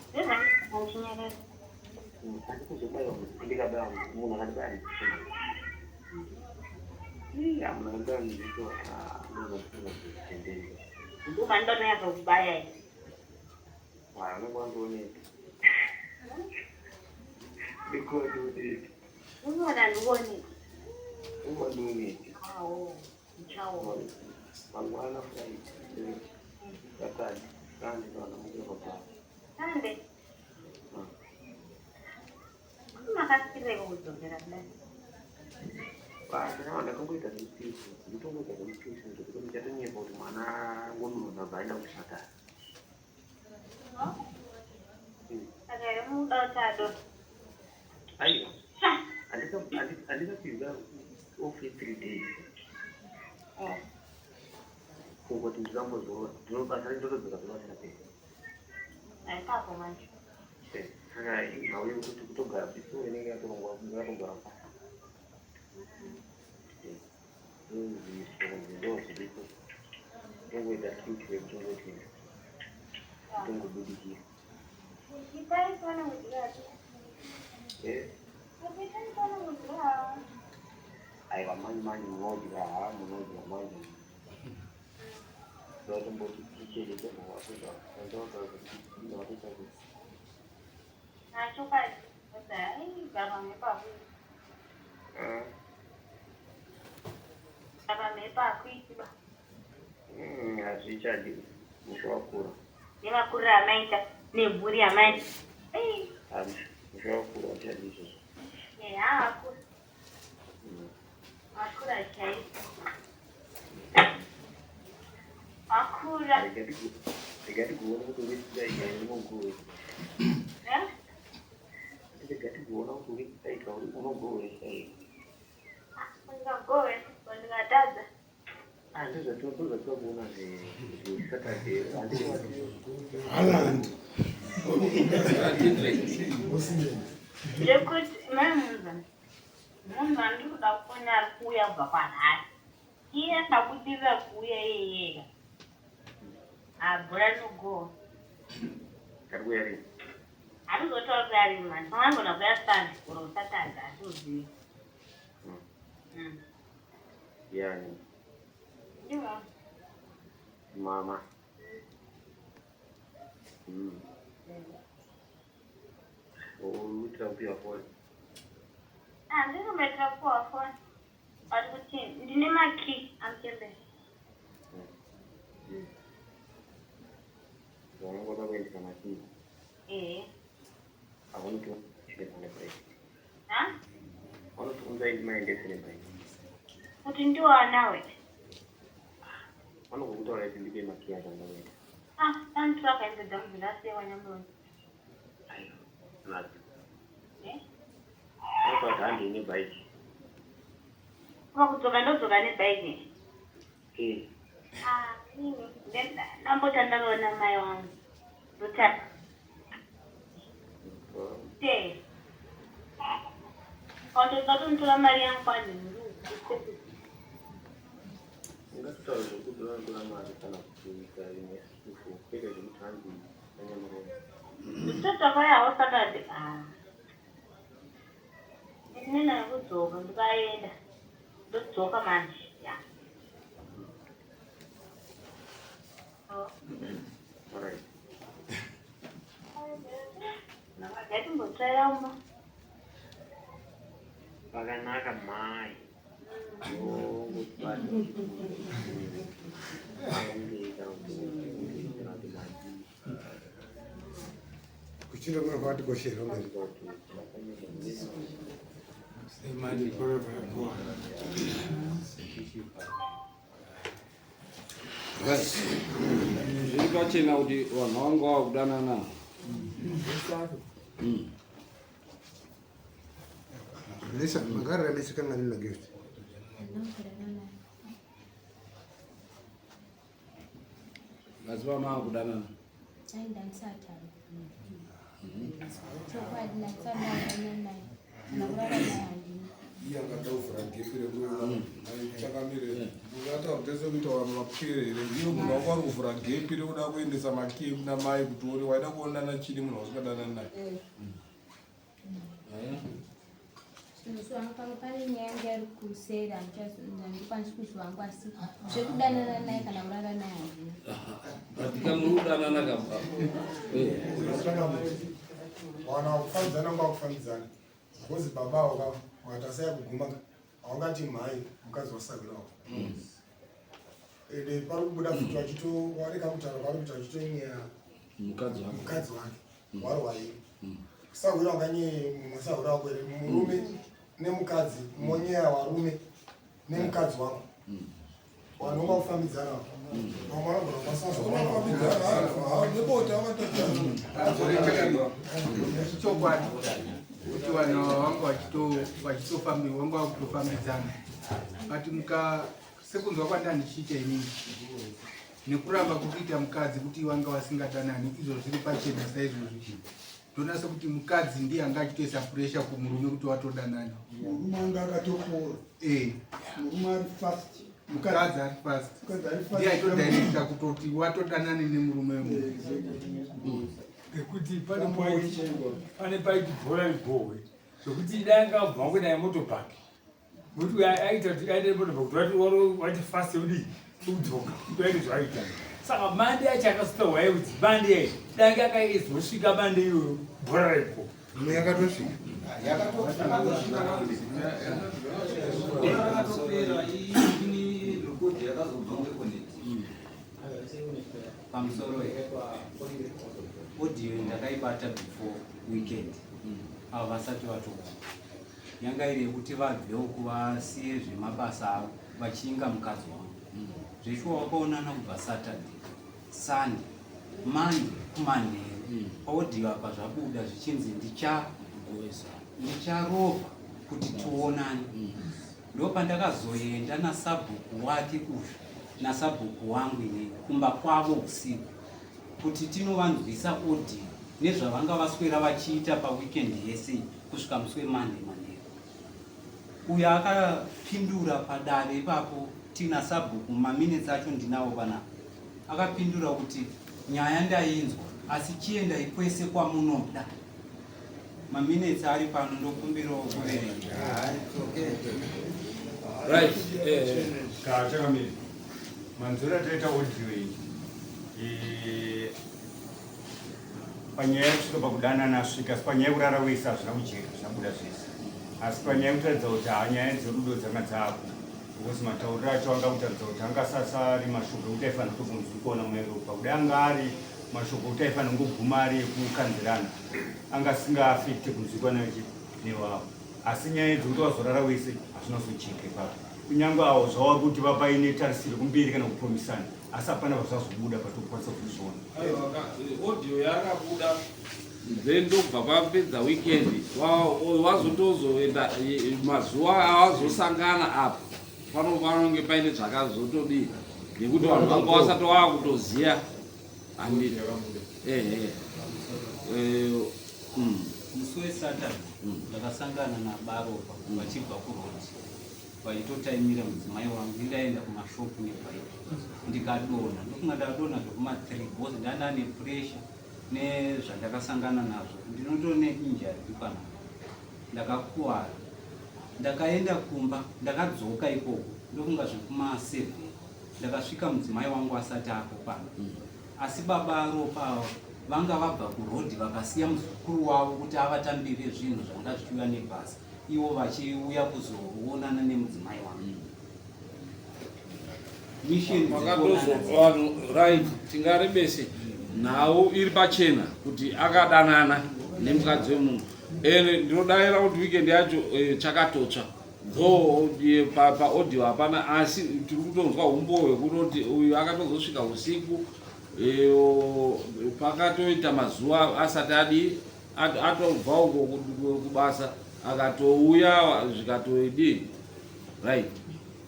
Ndezvandichinyarara. Ndikabaya munhu akandibaya iya munhu akandibaya muzito ndozatenderi Nduma ndonyaza kubaya iyi. anenge wandioneti ndikuondioneti Unoona ndikuone. ungondioneti Awo. Ndichaona. Mangwana Friday, Saturday, Sunday vanamukira. Sunday. Makasireko kudzokera kudai. Ndakaona ndakangoita zvemupisi, nditongoita zvemupisi ngekuti ndichatonyepa kuti mwana ngonunha bvaenda kuchipatara. Saka here muda kuti adonha? Aiwa, handisapihwa off ye3 days kungoti ndikambozorora, ndinobasa ndotodzoka zuva risapera. Ipapo manje. Saka inhau yekuti kutogara biso inenge yatorongwa, yakatogara pasi, ndo zviripo, tongoita cute yekutongoti tongobudikira. Itai tione kudya. Eh? Itai tione kudya. Aiwa, manje manje munodya, ha, munodya manje. Ndatomboti tichereke. Watoita. Nachokwadi. Ai, gara mhepo. Saka mhepo hakuiti ba. Hazvichadi, musha wakura. Nemakuriro amaita nemhuri yamaita. Ei, Musha wakura, hauchadi izvozvo. Eya, akura. Akura chaizvo. Akura. Rega tiguona kuti uri unogohwesa. Eh? Rega tiguona kuti uri saika unogohwesa here. Ndingagohwesa, ndingatadza. Ndozvatinoda kuona zveSaturday. Haaland. Zvekuti mamunza munhu andiri kuda kuona ari kuuya kubva kwanhasi, iye akabudirira kuuya iyeyega, abhora rinogohwa. Kari kuuya rini? Handizotaura kuya rini mani, pamwe angona kuya Sunday or Saturday, hatiuzivi. Yani? Ndimo. Mama. Uitira kupiwa foni? Handiri kumboitira kupiwa foni, but kuti ndine makey amuchembere. Vanongoda kuendesa makey? Ehe. Havanotiendesa nebhaiki? Ha. Vanotiunza indi maendese nebhaiki? Kuti ndiwanawe. Vanongokutaura kuti ndipe makey acho andakuenda. Ah, anotora kaimbe dzangu dzindasiyewa nyamuroni. Aiwa, nadzo. Eh? Vanotaura kuti handei nebhaiki. Pakudzoka ndodzoka nebhaiki. Eh. Ah, ini ndambotandarawo namai wangu, ndotata te watotatonotora mari yangu kwanhuru. Ungatotaura zvekuti unotora mari kana kuita imwe sufu, kwete zvekuti hanzi anyamuromo. Ndotota kwayawo Saturday. Ah, inena yekudzoka ndikaenda ndodzoka manje ya. Oh. Alright. Ndakatimbotsvaira mumba. Pakanaka mai. Ongotibata kana kuti madii. Kuchinda kuno kwakati koshera mberi. Money forever. Right. Zviri pachena kuti vanhu vanga vakudanana. Lisa, makarara mese kangani na gift? Asi vamava kudanana. Iye angada kuvhura gepi rekuchakamire ungataura tese kuita vanhu vapwere here iwe munhu wako ari kuvhura gepi rekuda kuendesa makiyi kuna mai kuti uri waida kuonana chini munhu wausingadanani naye Pamwe pane nyaya yangu yari kuseri handikwanisi kuzwa hangu asi zvekudanana naye kana kurara naye handina. But kamuri kudanana kamba. Wana kufambidzana nguva kufambidzana because baba avo ka wakatasaya kuguma ka haungati mhai mukadzi wasahwira wako ende pari kubuda futi vachito wareka kutaura kwavari kuita vachitonyea Mukadzi wake. mukadzi wake warwayi sahwira wakanyeye musahwira wako here murume nemukadzi monyeya warume nemukadzi wako vanhu vanga kufambidzana vamwe vanogona Unofambidzana, nebota wakatotana. Chokwadi kuti vanhu ava vanga vachitofambi vanga vakutofambidzana but muka sekunzwa kwandandichiita inini nekuramba kuri kuita mukadzi kuti vanga vasingadanani izvo zviri pachena saizvozvi ndoona sekuti mukadzi ndiye anga achitoisa puresha kumurume kuti watodanana. Murume anga akatopora. Murume ari fast. Mukadzi ari fast. Mukadzi ari fast. Ndiye aitodirecta kutoti watodanani nemurume wemunhu. Ngekuti pane point, pane paiti bhora rigohwe zvekuti dai anga abva wangu naye motopark nokuti uyo aita kuti aende motopark kuti wati wati fast yodii kudzoka kuti aite zvaaita saka mande yacho akasota waye kuti mande yacho dai anga akaizosvika mande iyoyo bhora rigohwe. Imwe yakatosvika. Pamusoro audio ndakaibata before weekend avo vasati vatoona yanga iri yekuti vabvewo kuvasiye zvemabasa avo vachinga mukadzi wangu zveshuwa wakaonana kubva Saturday, Sunday, Monday kumanheru paaudio apa zvabuda zvichinzi ndicharova kuti tionane. Ndopandakazoenda nasabhuku wake uyu nasabhuku wangu inini kumba kwavo usiku kuti tinovanzwisa audio nezvavanga vaswera vachiita paweekend yese kusvika musi weMonday manheru. Uyo akapindura padare ipapo tina sabhuku, maminitsi acho ndinawo panapa, akapindura kuti nyaya ndainzwa asi chiendai kwese kwamunoda. Maminitsi ari pano, ndokumbirawo kuverenga. Right. Chakamiri manzwiro ataita audio iyi panyaya yekusvika pakudanana asvika, asi panyaya yekurara wese hazvina kujeka zvabuda zvese, asi panyaya yekutaridza kuti haa nyaya dzerudo dzanga dzaako because matauriro acho anga kutaridza kuti anga sasari mashoko ekuti aifanira kutobvunzikuona muEuropa kudai anga ari mashoko ekuti aifanira kungoguma ari ekukanzirana anga asingaafekte kunzwikwa newavo, asi nyaya dzekuti wazorara wese hazvina kuzojeka ipapo kunyange avo zvava kuti vapaine tarisiro kumberi kana kupromisana, asi hapana pazvazobuda patokwanisa kuzviona. Aiwa, audio yakabuda then ndobva vapedza weekend wazotozoenda mazuva awazosangana apa pano panonge paine zvakazotodii nekuti vanhu vanga vasati vakutoziya handiti ehe. Musi weSaturday ndakasangana nabaropa vachibva kuroad vachitotaimira mudzimai wangu. Indaenda kumashopu nebhaiki ndikadonha, ndofunga ndakadonha zvekuma3 because ndanda nepressure nezvandakasangana nazvo, ndinotone injury panapa, ndakakuwara. Ndakaenda kumba, ndakadzoka ikoko ndofunga zvekuma7 ndakasvika mudzimai wangu asati apo pano, asi baba Ropa ava vanga vabva kurodhi vakasiya muzukuru wavo kuti avatambire zvinhu zvanga zvichiuya nebhasi, ivo vachiuya kuzoonana nemudzimai wangu. Mission Makatozo vanhu, right, tingarebese nhau iri pachena kuti akadanana nemukadzi wemunhu ende ndinodayira kuti weekend yacho chakatotsva. Though paaudio pa hapana asi tiri kutonzwa umbowo hwekutoti uyu akatozosvika usiku eh, pakatoita mazuva asati adii atobva uko kubasa akatouya zvikatoidii right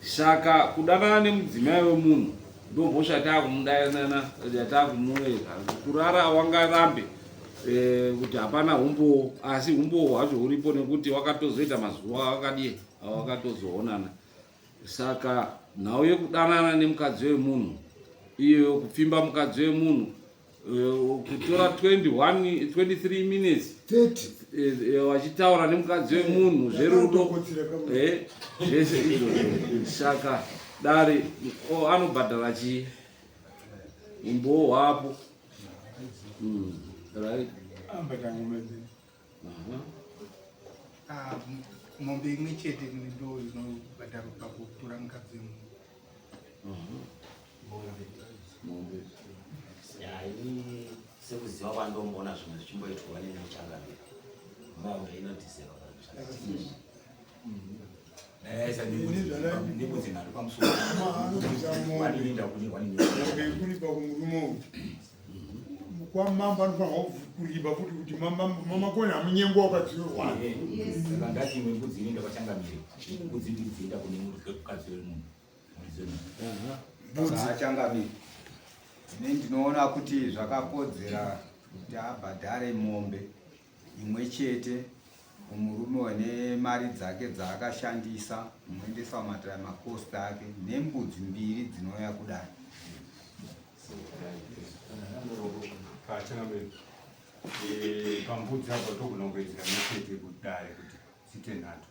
saka kudanana nemudzimai wemunhu ndomhosva yataakumudanana yataakumueka kurara wangarambe eh, kuti hapana umbowo asi umbowo hwacho huripo nekuti wakatozoita mazuva akadii awakatozoonana saka nhau yekudanana nemukadzi wemunhu iyo kupfimba mukadzi wemunhu eh, kutora 21 23 minutes eh, eh, vachitaura nemukadzi wemunhu zverudo zvese izvozvo saka dare anobhadhara chii umbowo hwapo right ah, mombe imwe chete ndo inobhadharwa pakutora mukadzi wemunhu mombe ini sekuziva kwandomboona zvimwe zvichimboitwa nemuchangamiro mombe inodhiserwa nembudzi nhatu pamusoro kuripa kumurume uyu kwamambo anofanirwa kuripa futi kuti mamakoni hamunyengwa wakadziyorwa saka ndati imwe mbudzi inoenda kwachangamire mbudzi mbiri dzienda kune mukadzi wemunhu Achangamire, ini ndinoona kuti zvakakodzera kuti abhadhare mombe imwe chete kumurume wene mari dzake dzaakashandisa kumuendesa kumatara makosti ake nembudzi mbiri dzinouya kudai. Achangamire, eh, pambudzi apa togona kuwedzera nechete kudare kuti dziite nhatu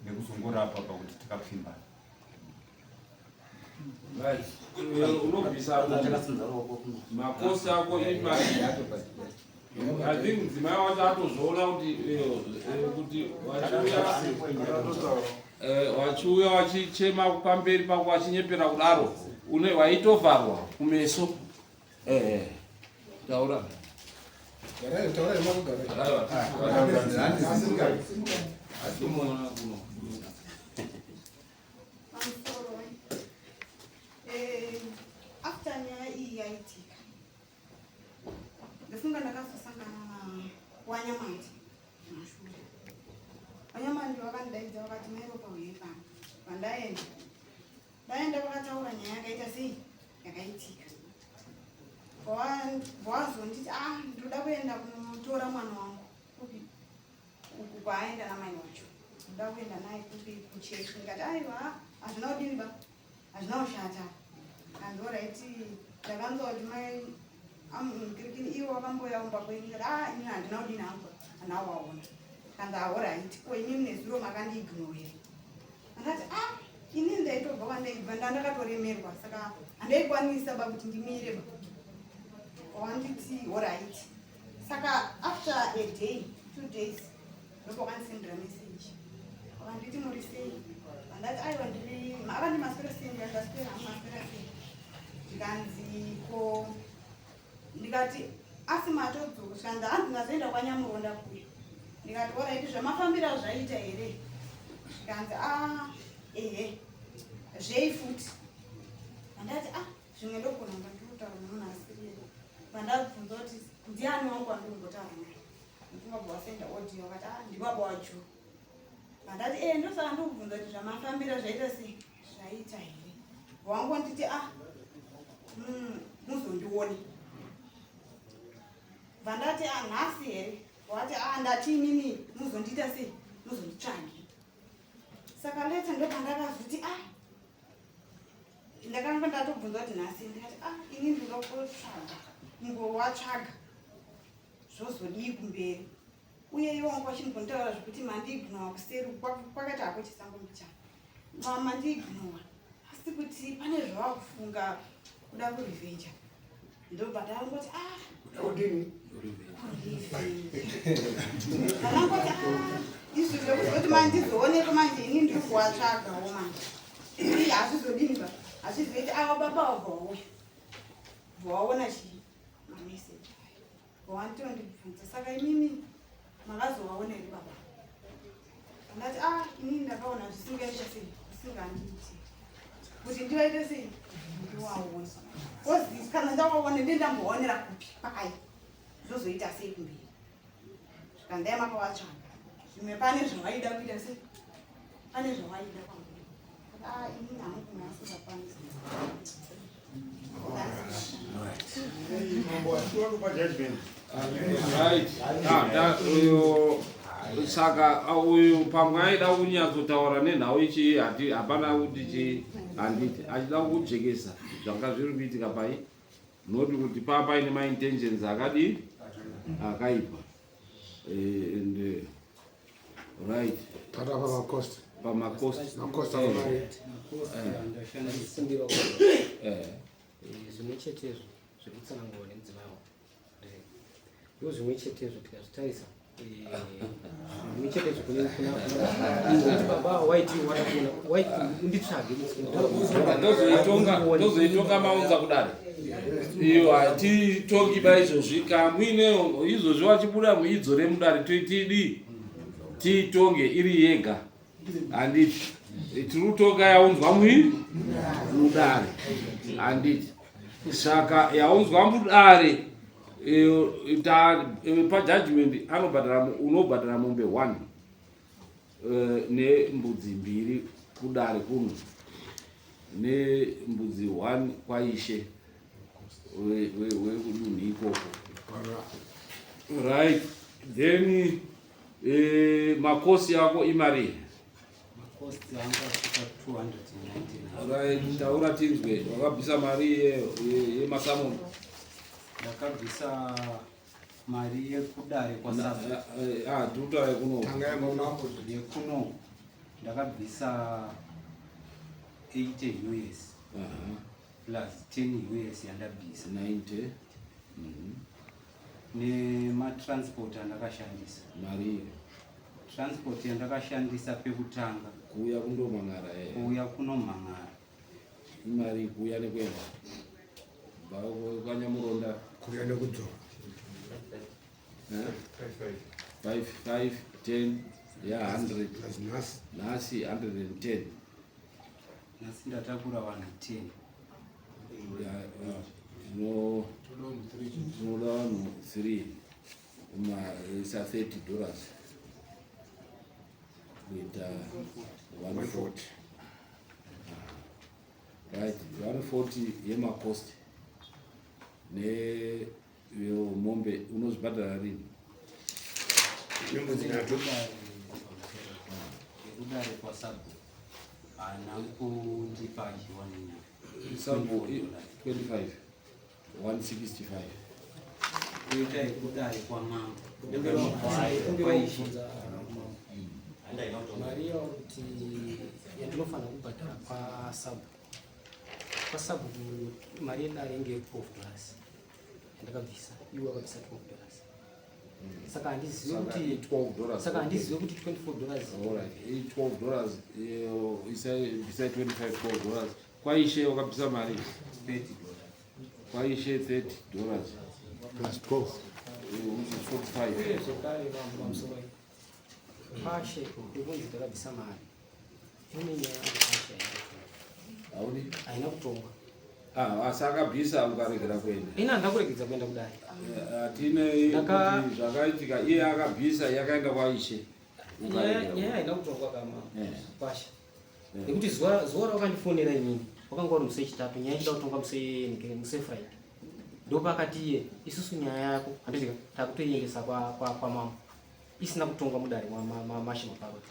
nekuzongorapa pakuti tikapfimbana unobvisa makosi ako imari I think mudzimai wacho atozviona kuti eh, eh, kuti eh, wachiuya wachichema pamberi pako wachinyepera kudaro une waitovharwa kumeso eh taura Pamusoro eh, after nyaya iyi yaitika ndofunga ndakazosangana nawanyamandi mashure wanyamandi vakandidaidza vakati mairopa uye pano vandaenda ndaenda vakataura nyaya yakaita sei yakaitika vawazonditi ah ndoda kuenda kunotora mwana wangu kupi uku kwaaenda namai wacho ndoda kuenda naye kupi kuchechi ndikati aiwa hazvina kudini ba hazvina kushata kanzi oraiti ndakanzwa kuti mai kirikini ivo vakamboya kumba kwenyu ndikati ah ini handina kudini hangu handina kuvaona kanzi ahoraiti ko inini nezuro makandiignore Ndakati ah ini ndaitobva kwandaibva ndandakatoremerwa saka handaikwanisa ba kuti ndimire ba. Wanditi alright. Saka after a day, two days ndopakandisendera message. Wakanditi muri sei? Ndati aiwa ndiri akandi maswera sei ndikati ndaswera hangu maswera sei. Ndikanzi ko ndikati asi matodzoka zvikanzi hanzi ndazoenda kwanyamuronda kuya ndikati oraiti zvamafambira zvaita here zvikanzi a ah, ehe zvei futi vandati a ah, zvimwe ndogona kunga ndikutaura nemunhu asiriye vandabvunza kuti ndiani wangu wandikumbotaura naye ndikungabva wasenda audio vakati a ah, ndibaba wajuu Vandati eh ndosaka ndikubvunza kuti zvamafambira zvaita sei zvaita here wangonditi ah muzondione vandati ah nhasi here wati ah ndati inini muzondiita sei muzonditsvange saka leta ndopandakazoti ah ndakanga ndatobvunza kuti nhasi ndikati ah ini ndinoda kutsvaga mungowatsvaga zvozodii kumberi uye ivo wanga vachimbotaura zvekuti mandiignowa kuseri kwakati hako chisango mbichana mandiignowa asi kuti pane zvavakufunga kuda kurevenja ndobva ndangoti ah ndangoti ah izvi zvekuzoti mandizooneko manje ini ndiri kuwatsvagawo manje ii hazvizodini ba hazvizoiti ava baba wabva wauya bva waona chii mameseji Wantondibvunza saka imimi makazovaona here baba? Ndati a ah, inini ndakaona zvisingaita sei zvisingandiiti kuti ndivaite sei ndiwaone kozi kana ndawaone ndiye ndamboonera kupi pai zvozoita sei kumberi zvikandai makavatsvaga zvimwe pane zvawaida kuita sei pane zvawaida kwamuri ah, inini hangu kunasingakwanisi. Saka uyu pamwe aida kunyatsotaura nenhau ichi hati hapana kuti chi handiti achida kujekesa zvanga zviri kuitika pai not kuti paa paine maintentions akadii akaipa eh, and eh, right pamacost pamacost macost eh. Zvimwe chetezvo zviri kutsanangurwa nemudzimai wako ndo zvimwe chetezvo tikazvitarisa zvimwe chetezvo kunekuti baba waiti waiti unditsvage. Tozoitonga maunza kudare iyo hatitongi ba izvozvi kamuine izvozvi wachibuda muidzo remudare toitidii tiitonge iri yega handiti tiri kutonga yaunzwa mui mudare handiti saka yaunzwa mudare pajudgment anobhadhara unobhadhara mombe 1 nembudzi mbiri kudare kuno nembudzi 1 kwaishe wekudunhu ikoko. Right, then makosi yako imari? Right, taura tinzwe wakabvisa mari yemasamoni. Ndakabvisa mari yekudare kwasatutaura yekuno. Yekuno ndakabvisa 80 US plus 10 US yandabvisa 90 nematransport andakashandisa. Mari transport yandakashandisa pekutanga kuuya kundomhan'ara? Kuuya kunomhan'ara. Imari kuuya nekuenda bva kwanyamuronda? Kuuya nekudzoka. 5 5 10 ya 100 nhasi 110. Nhasi ndatakura vanhu 10. Tinoda vanhu 3 maisa 30 dollars kuita 140. Right, 140 yemacost neyomombe unozvibhadhara rini? Yekudare kwasabhu haana kundipa achiwa nenyama. Sabhu 25 165. Kuita yekudare kwamambo. Mari yauri kuti yandinofanira kubhadhara kwasabhu mari yedare inge 12 dollars yandakabvisa, iwe wakabvisa 12 dollars, saka handizive kuti 12 dollars. Saka handizive kuti 24 dollars. Alright, 12 dollars isai bvisai 25 12 dollars. Kwaishe wakabvisa mari? 30 dollars. Kwaishe 30 dollars. Plus 12. Which is 45. Uye zvekare vanhu pamusoro pashe yekunzi takabvisa mari ine nyaya pashe Haudi? haina kutongwa. Ah, asi akabvisa ukaregera kuenda? Ina handina kuregedza kuenda kudare. Hatine kuti zvakaitika iye akabvisa yakaenda kwaishe. Nyaya haina kutongwa kama kwashe nekuti zuva rawakandifonera inini wakanga uri musi wechitatu, nyaya ichida kutongwa musi weFriday. Ndopakati iye isusu nyaya yako handitika takutoiendesa kwamambo isina kutongwa mudare mashe maparoti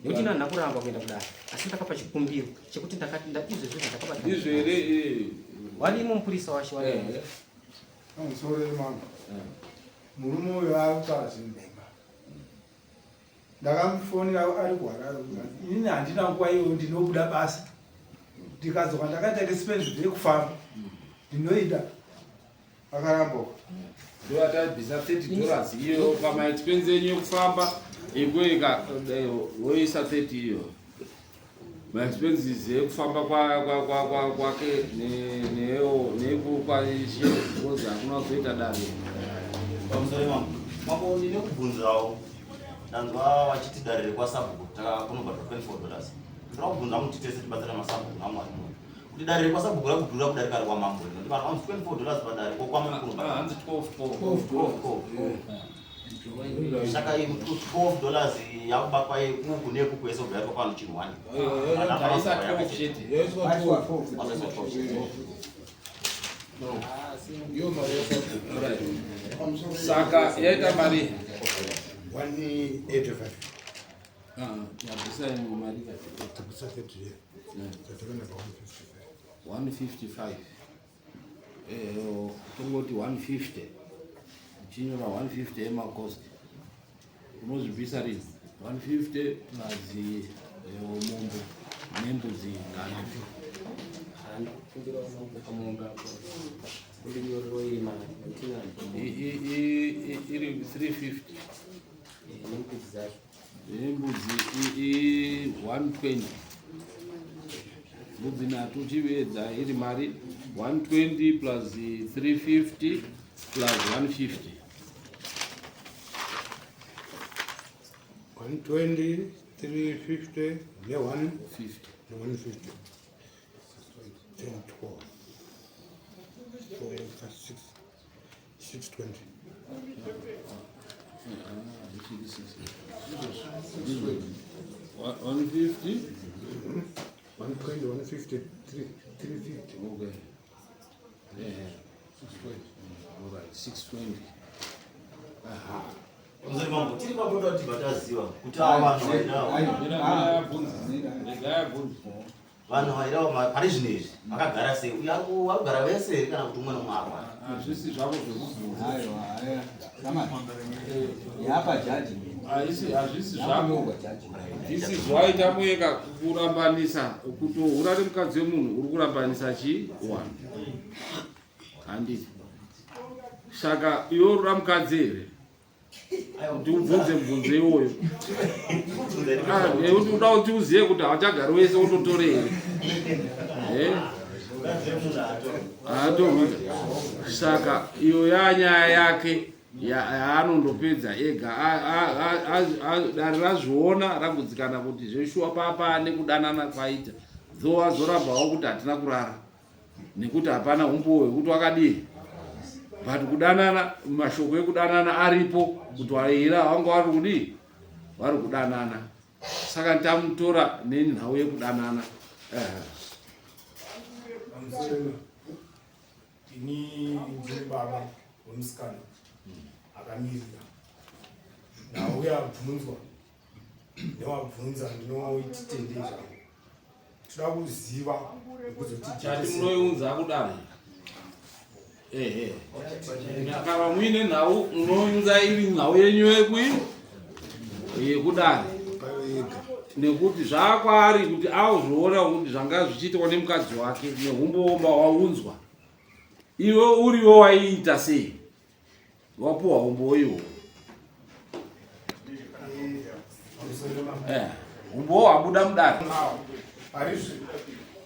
nekuti ina handina kuramba kuenda kudare asi ndakapa chikumbiro chekuti ndakati izvezvi zvandakabata. Ndizvo here? Warimo mupurisa washe wari. Pamusoro yemambo, murume uyo ari kutaura zvinhema. Ndakamufonera ari kuHarare kukanzi inini handina nguva iyoyo, ndinobuda basa ndikadzoka ndakaita expense yekufamba ndinoida, akaramba. Ndoatabvisa 30 dollars iyo pamaexpense enyu yekufamba ekueka woisa 30 iyo maexpenses ekufamba kwake neyekukwaishe because hakuna kuzoita dare. Pamusoro mambo, mambo ndine kubvunzawo. Tanzwa vachiti dare rekwasabhuku kunobhadharwa 24 dollars. Ndoda kubvunza kuti tese tibatsira masabhuku namwari muno. Kuti dare rekwasabhuku rakudhura kudarika rekwamambo here? Nekuti vanhu vanzi 24 dollars padare ko kwamambo kunobhadharwa. Hanzi 12 12. 12. Saka iyi 12 dollars yakubatwa yekuku nekuku yese kubva yaitwa pano chinhu one. Taisa 12 chete. Wazoisa 12 chete. Saka yaita mari 185. Yabvisa imwe mari Tabvisa 30 here. Tatakuenda pa 155. Tongoti 150. Uchinyora 150 emacost. Unozvibvisa rini? 150 plus mombe nembudzi nhatu. Handikumbirawo mambo kamombe apo kundinyorero iri mari nekuti Iri 350. Nembudzi dzacho. Nembudzi 120. Mbudzi nhatu chivedza iri mari 120 plus 350 plus 150. 120, 350, ne 150. Ne 150. 10, 12, 4, 5, 6, 620. 150. 120, 150, 350. Okay. Yeah. 620. All right, 620. Aha. Mzee mambo, tiri papoda kuti bataziva kuti ava vanhu vairawo. Vanhu vairawo pari zvino izvi vakagara sei? Uye ari kugara vese here kana kuti umwe nomwe arwara? Hazvisi zvako zvekubvunza. Yapa judgment. Haisi hazvisi zvako. This is why tamueka kurambanisa kutohura nemukadzi wemunhu uri kurambanisa chi one. Handiti. Saka iwe uri mukadzi here? Kuti ubvunze mubvunzo iwoyo. Nekuti uda kuti uzive kuti hauchagari wese wototore here? Eh? Haatorwi. Saka iyo yanyaya yake yaanondopedza ega. Dare razviona ragudzikana kuti zveshuwa papa nekudanana kwaita. Though azorambawo kuti hatina kurara. Nekuti hapana umbowo hwekuti wakadii. But kudanana, mashoko ekudanana aripo kuti vaira vanga vari kudii? Vari kudanana. Saka tamutora nenhau yekudanana. Ini ndini baba wemusikana akamirira. Nhau yabvunzwa newabvunza ndinoiti tendei zvangu. Toda kuziva nekuzoti Chati munoiunza kudare. Ehe. Kana muine nhau munounza iri nhau yenyu yekui yekudare. Nekuti zvakwaari kuti auzviona kuti zvanga zvichiitwa nemukadzi wake nehumboomba waunzwa. Iwe uriwo waiita sei? Wapuwa humbowo ihwo. Humbowo hwabuda mudare.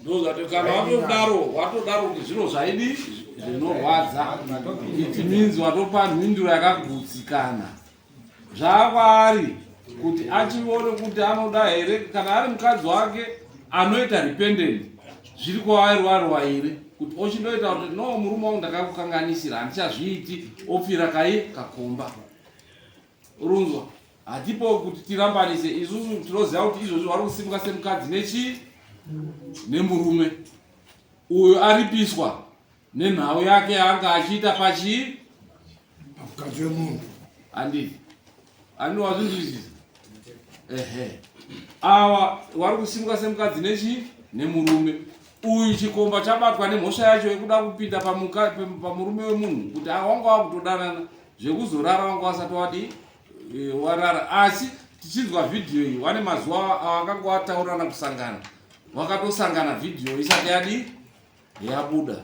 Ndozvati kana watodaro watodaro kuti zviro zvaidi zvinorwadza. It means watopa mhinduro yakagutsikana. Zvakwaari kuti achione kuti anoda here kana ari mukadzi wake anoita rependent zviri kwaari wari waire kuti ochindoita kuti no murume wangu ndakakukanganisira handichazviiti opfira kai kakomba. Urunzwa hatipo kuti tirambanise isusu tinoziva kuti izvozvi vari kusimuka semukadzi nechi nemurume uyo aripiswa nenhau yake yaanga achiita pachii pamukadzi wemunhu. Handiti handiti wazvinzwisisa? Ehe, ava vari kusimuka semukadzi nechi nemurume uyu. Chikomba chabatwa nemhosva yacho yekuda kupinda pamurume wemunhu kuti wanga wakutodanana zvekuzorara wanga wasati wadi warara. Asi tichinzwa vhidhiyo iyi wane mazuva awakanga wataurirana kusangana, wakatosangana vhidhiyo isati yadi yabuda.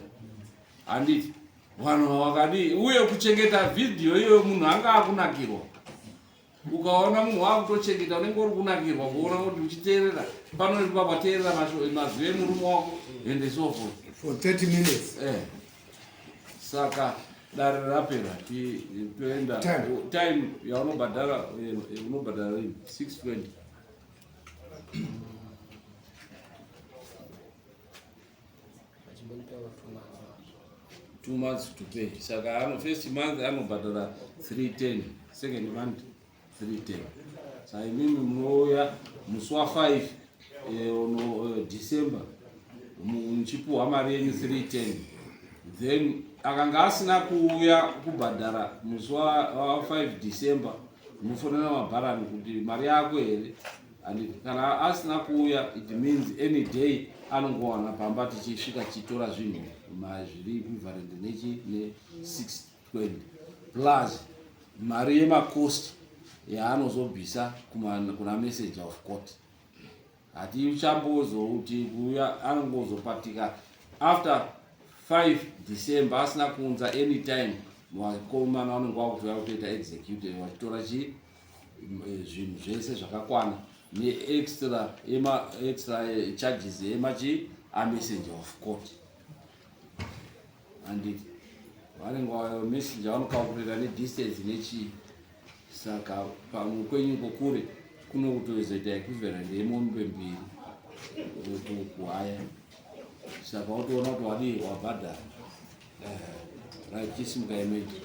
Handiti vanhu vakadii? Uye kuchengeta vhidhiyo iyoyo munhu anga akunakirwa. Ukaona munhu wakutochengeta unenge uri kunakirwa kuona kuti uchiteerera pano ipapo wateerera mazwi emurume wako and so forth for 30 minutes. Saka Dare rapera toenda time yaunobhadhara unobhadhara 620. 2 months to pay. Saka ano first month anobhadhara 310, second month 310. Saka imimi munouya musi wa 5 uno December muchipuhwa mari yenyu 310. Then akanga asina kuuya kubhadhara musi wa 5 December, munofonera mabharani kuti mari yako here. And kana asina kuuya, it means any day anongowana pamba tichisvika tichitora zvinhu zviri equivalent nechi ne 620 plus mari yemacost yaanozobvisa kuna messenger of court. Hatichambozouti kuuya, anongozopatika after 5 December asina kuunza. Anytime vakomana vanenge vakutoya kutoita execute, vachitora chi zvinhu zvese zvakakwana neextra extra charges emachi amessenger of court. Handiti vanenge messenger vanocalculata nedistance nechii. Saka pamwe kwenyuko kure kuno kutozoita equivalent yemombe mbiri kuhaya. Saka wotoona kuti wadii, wabhadhara. Right, chisimuka imeji.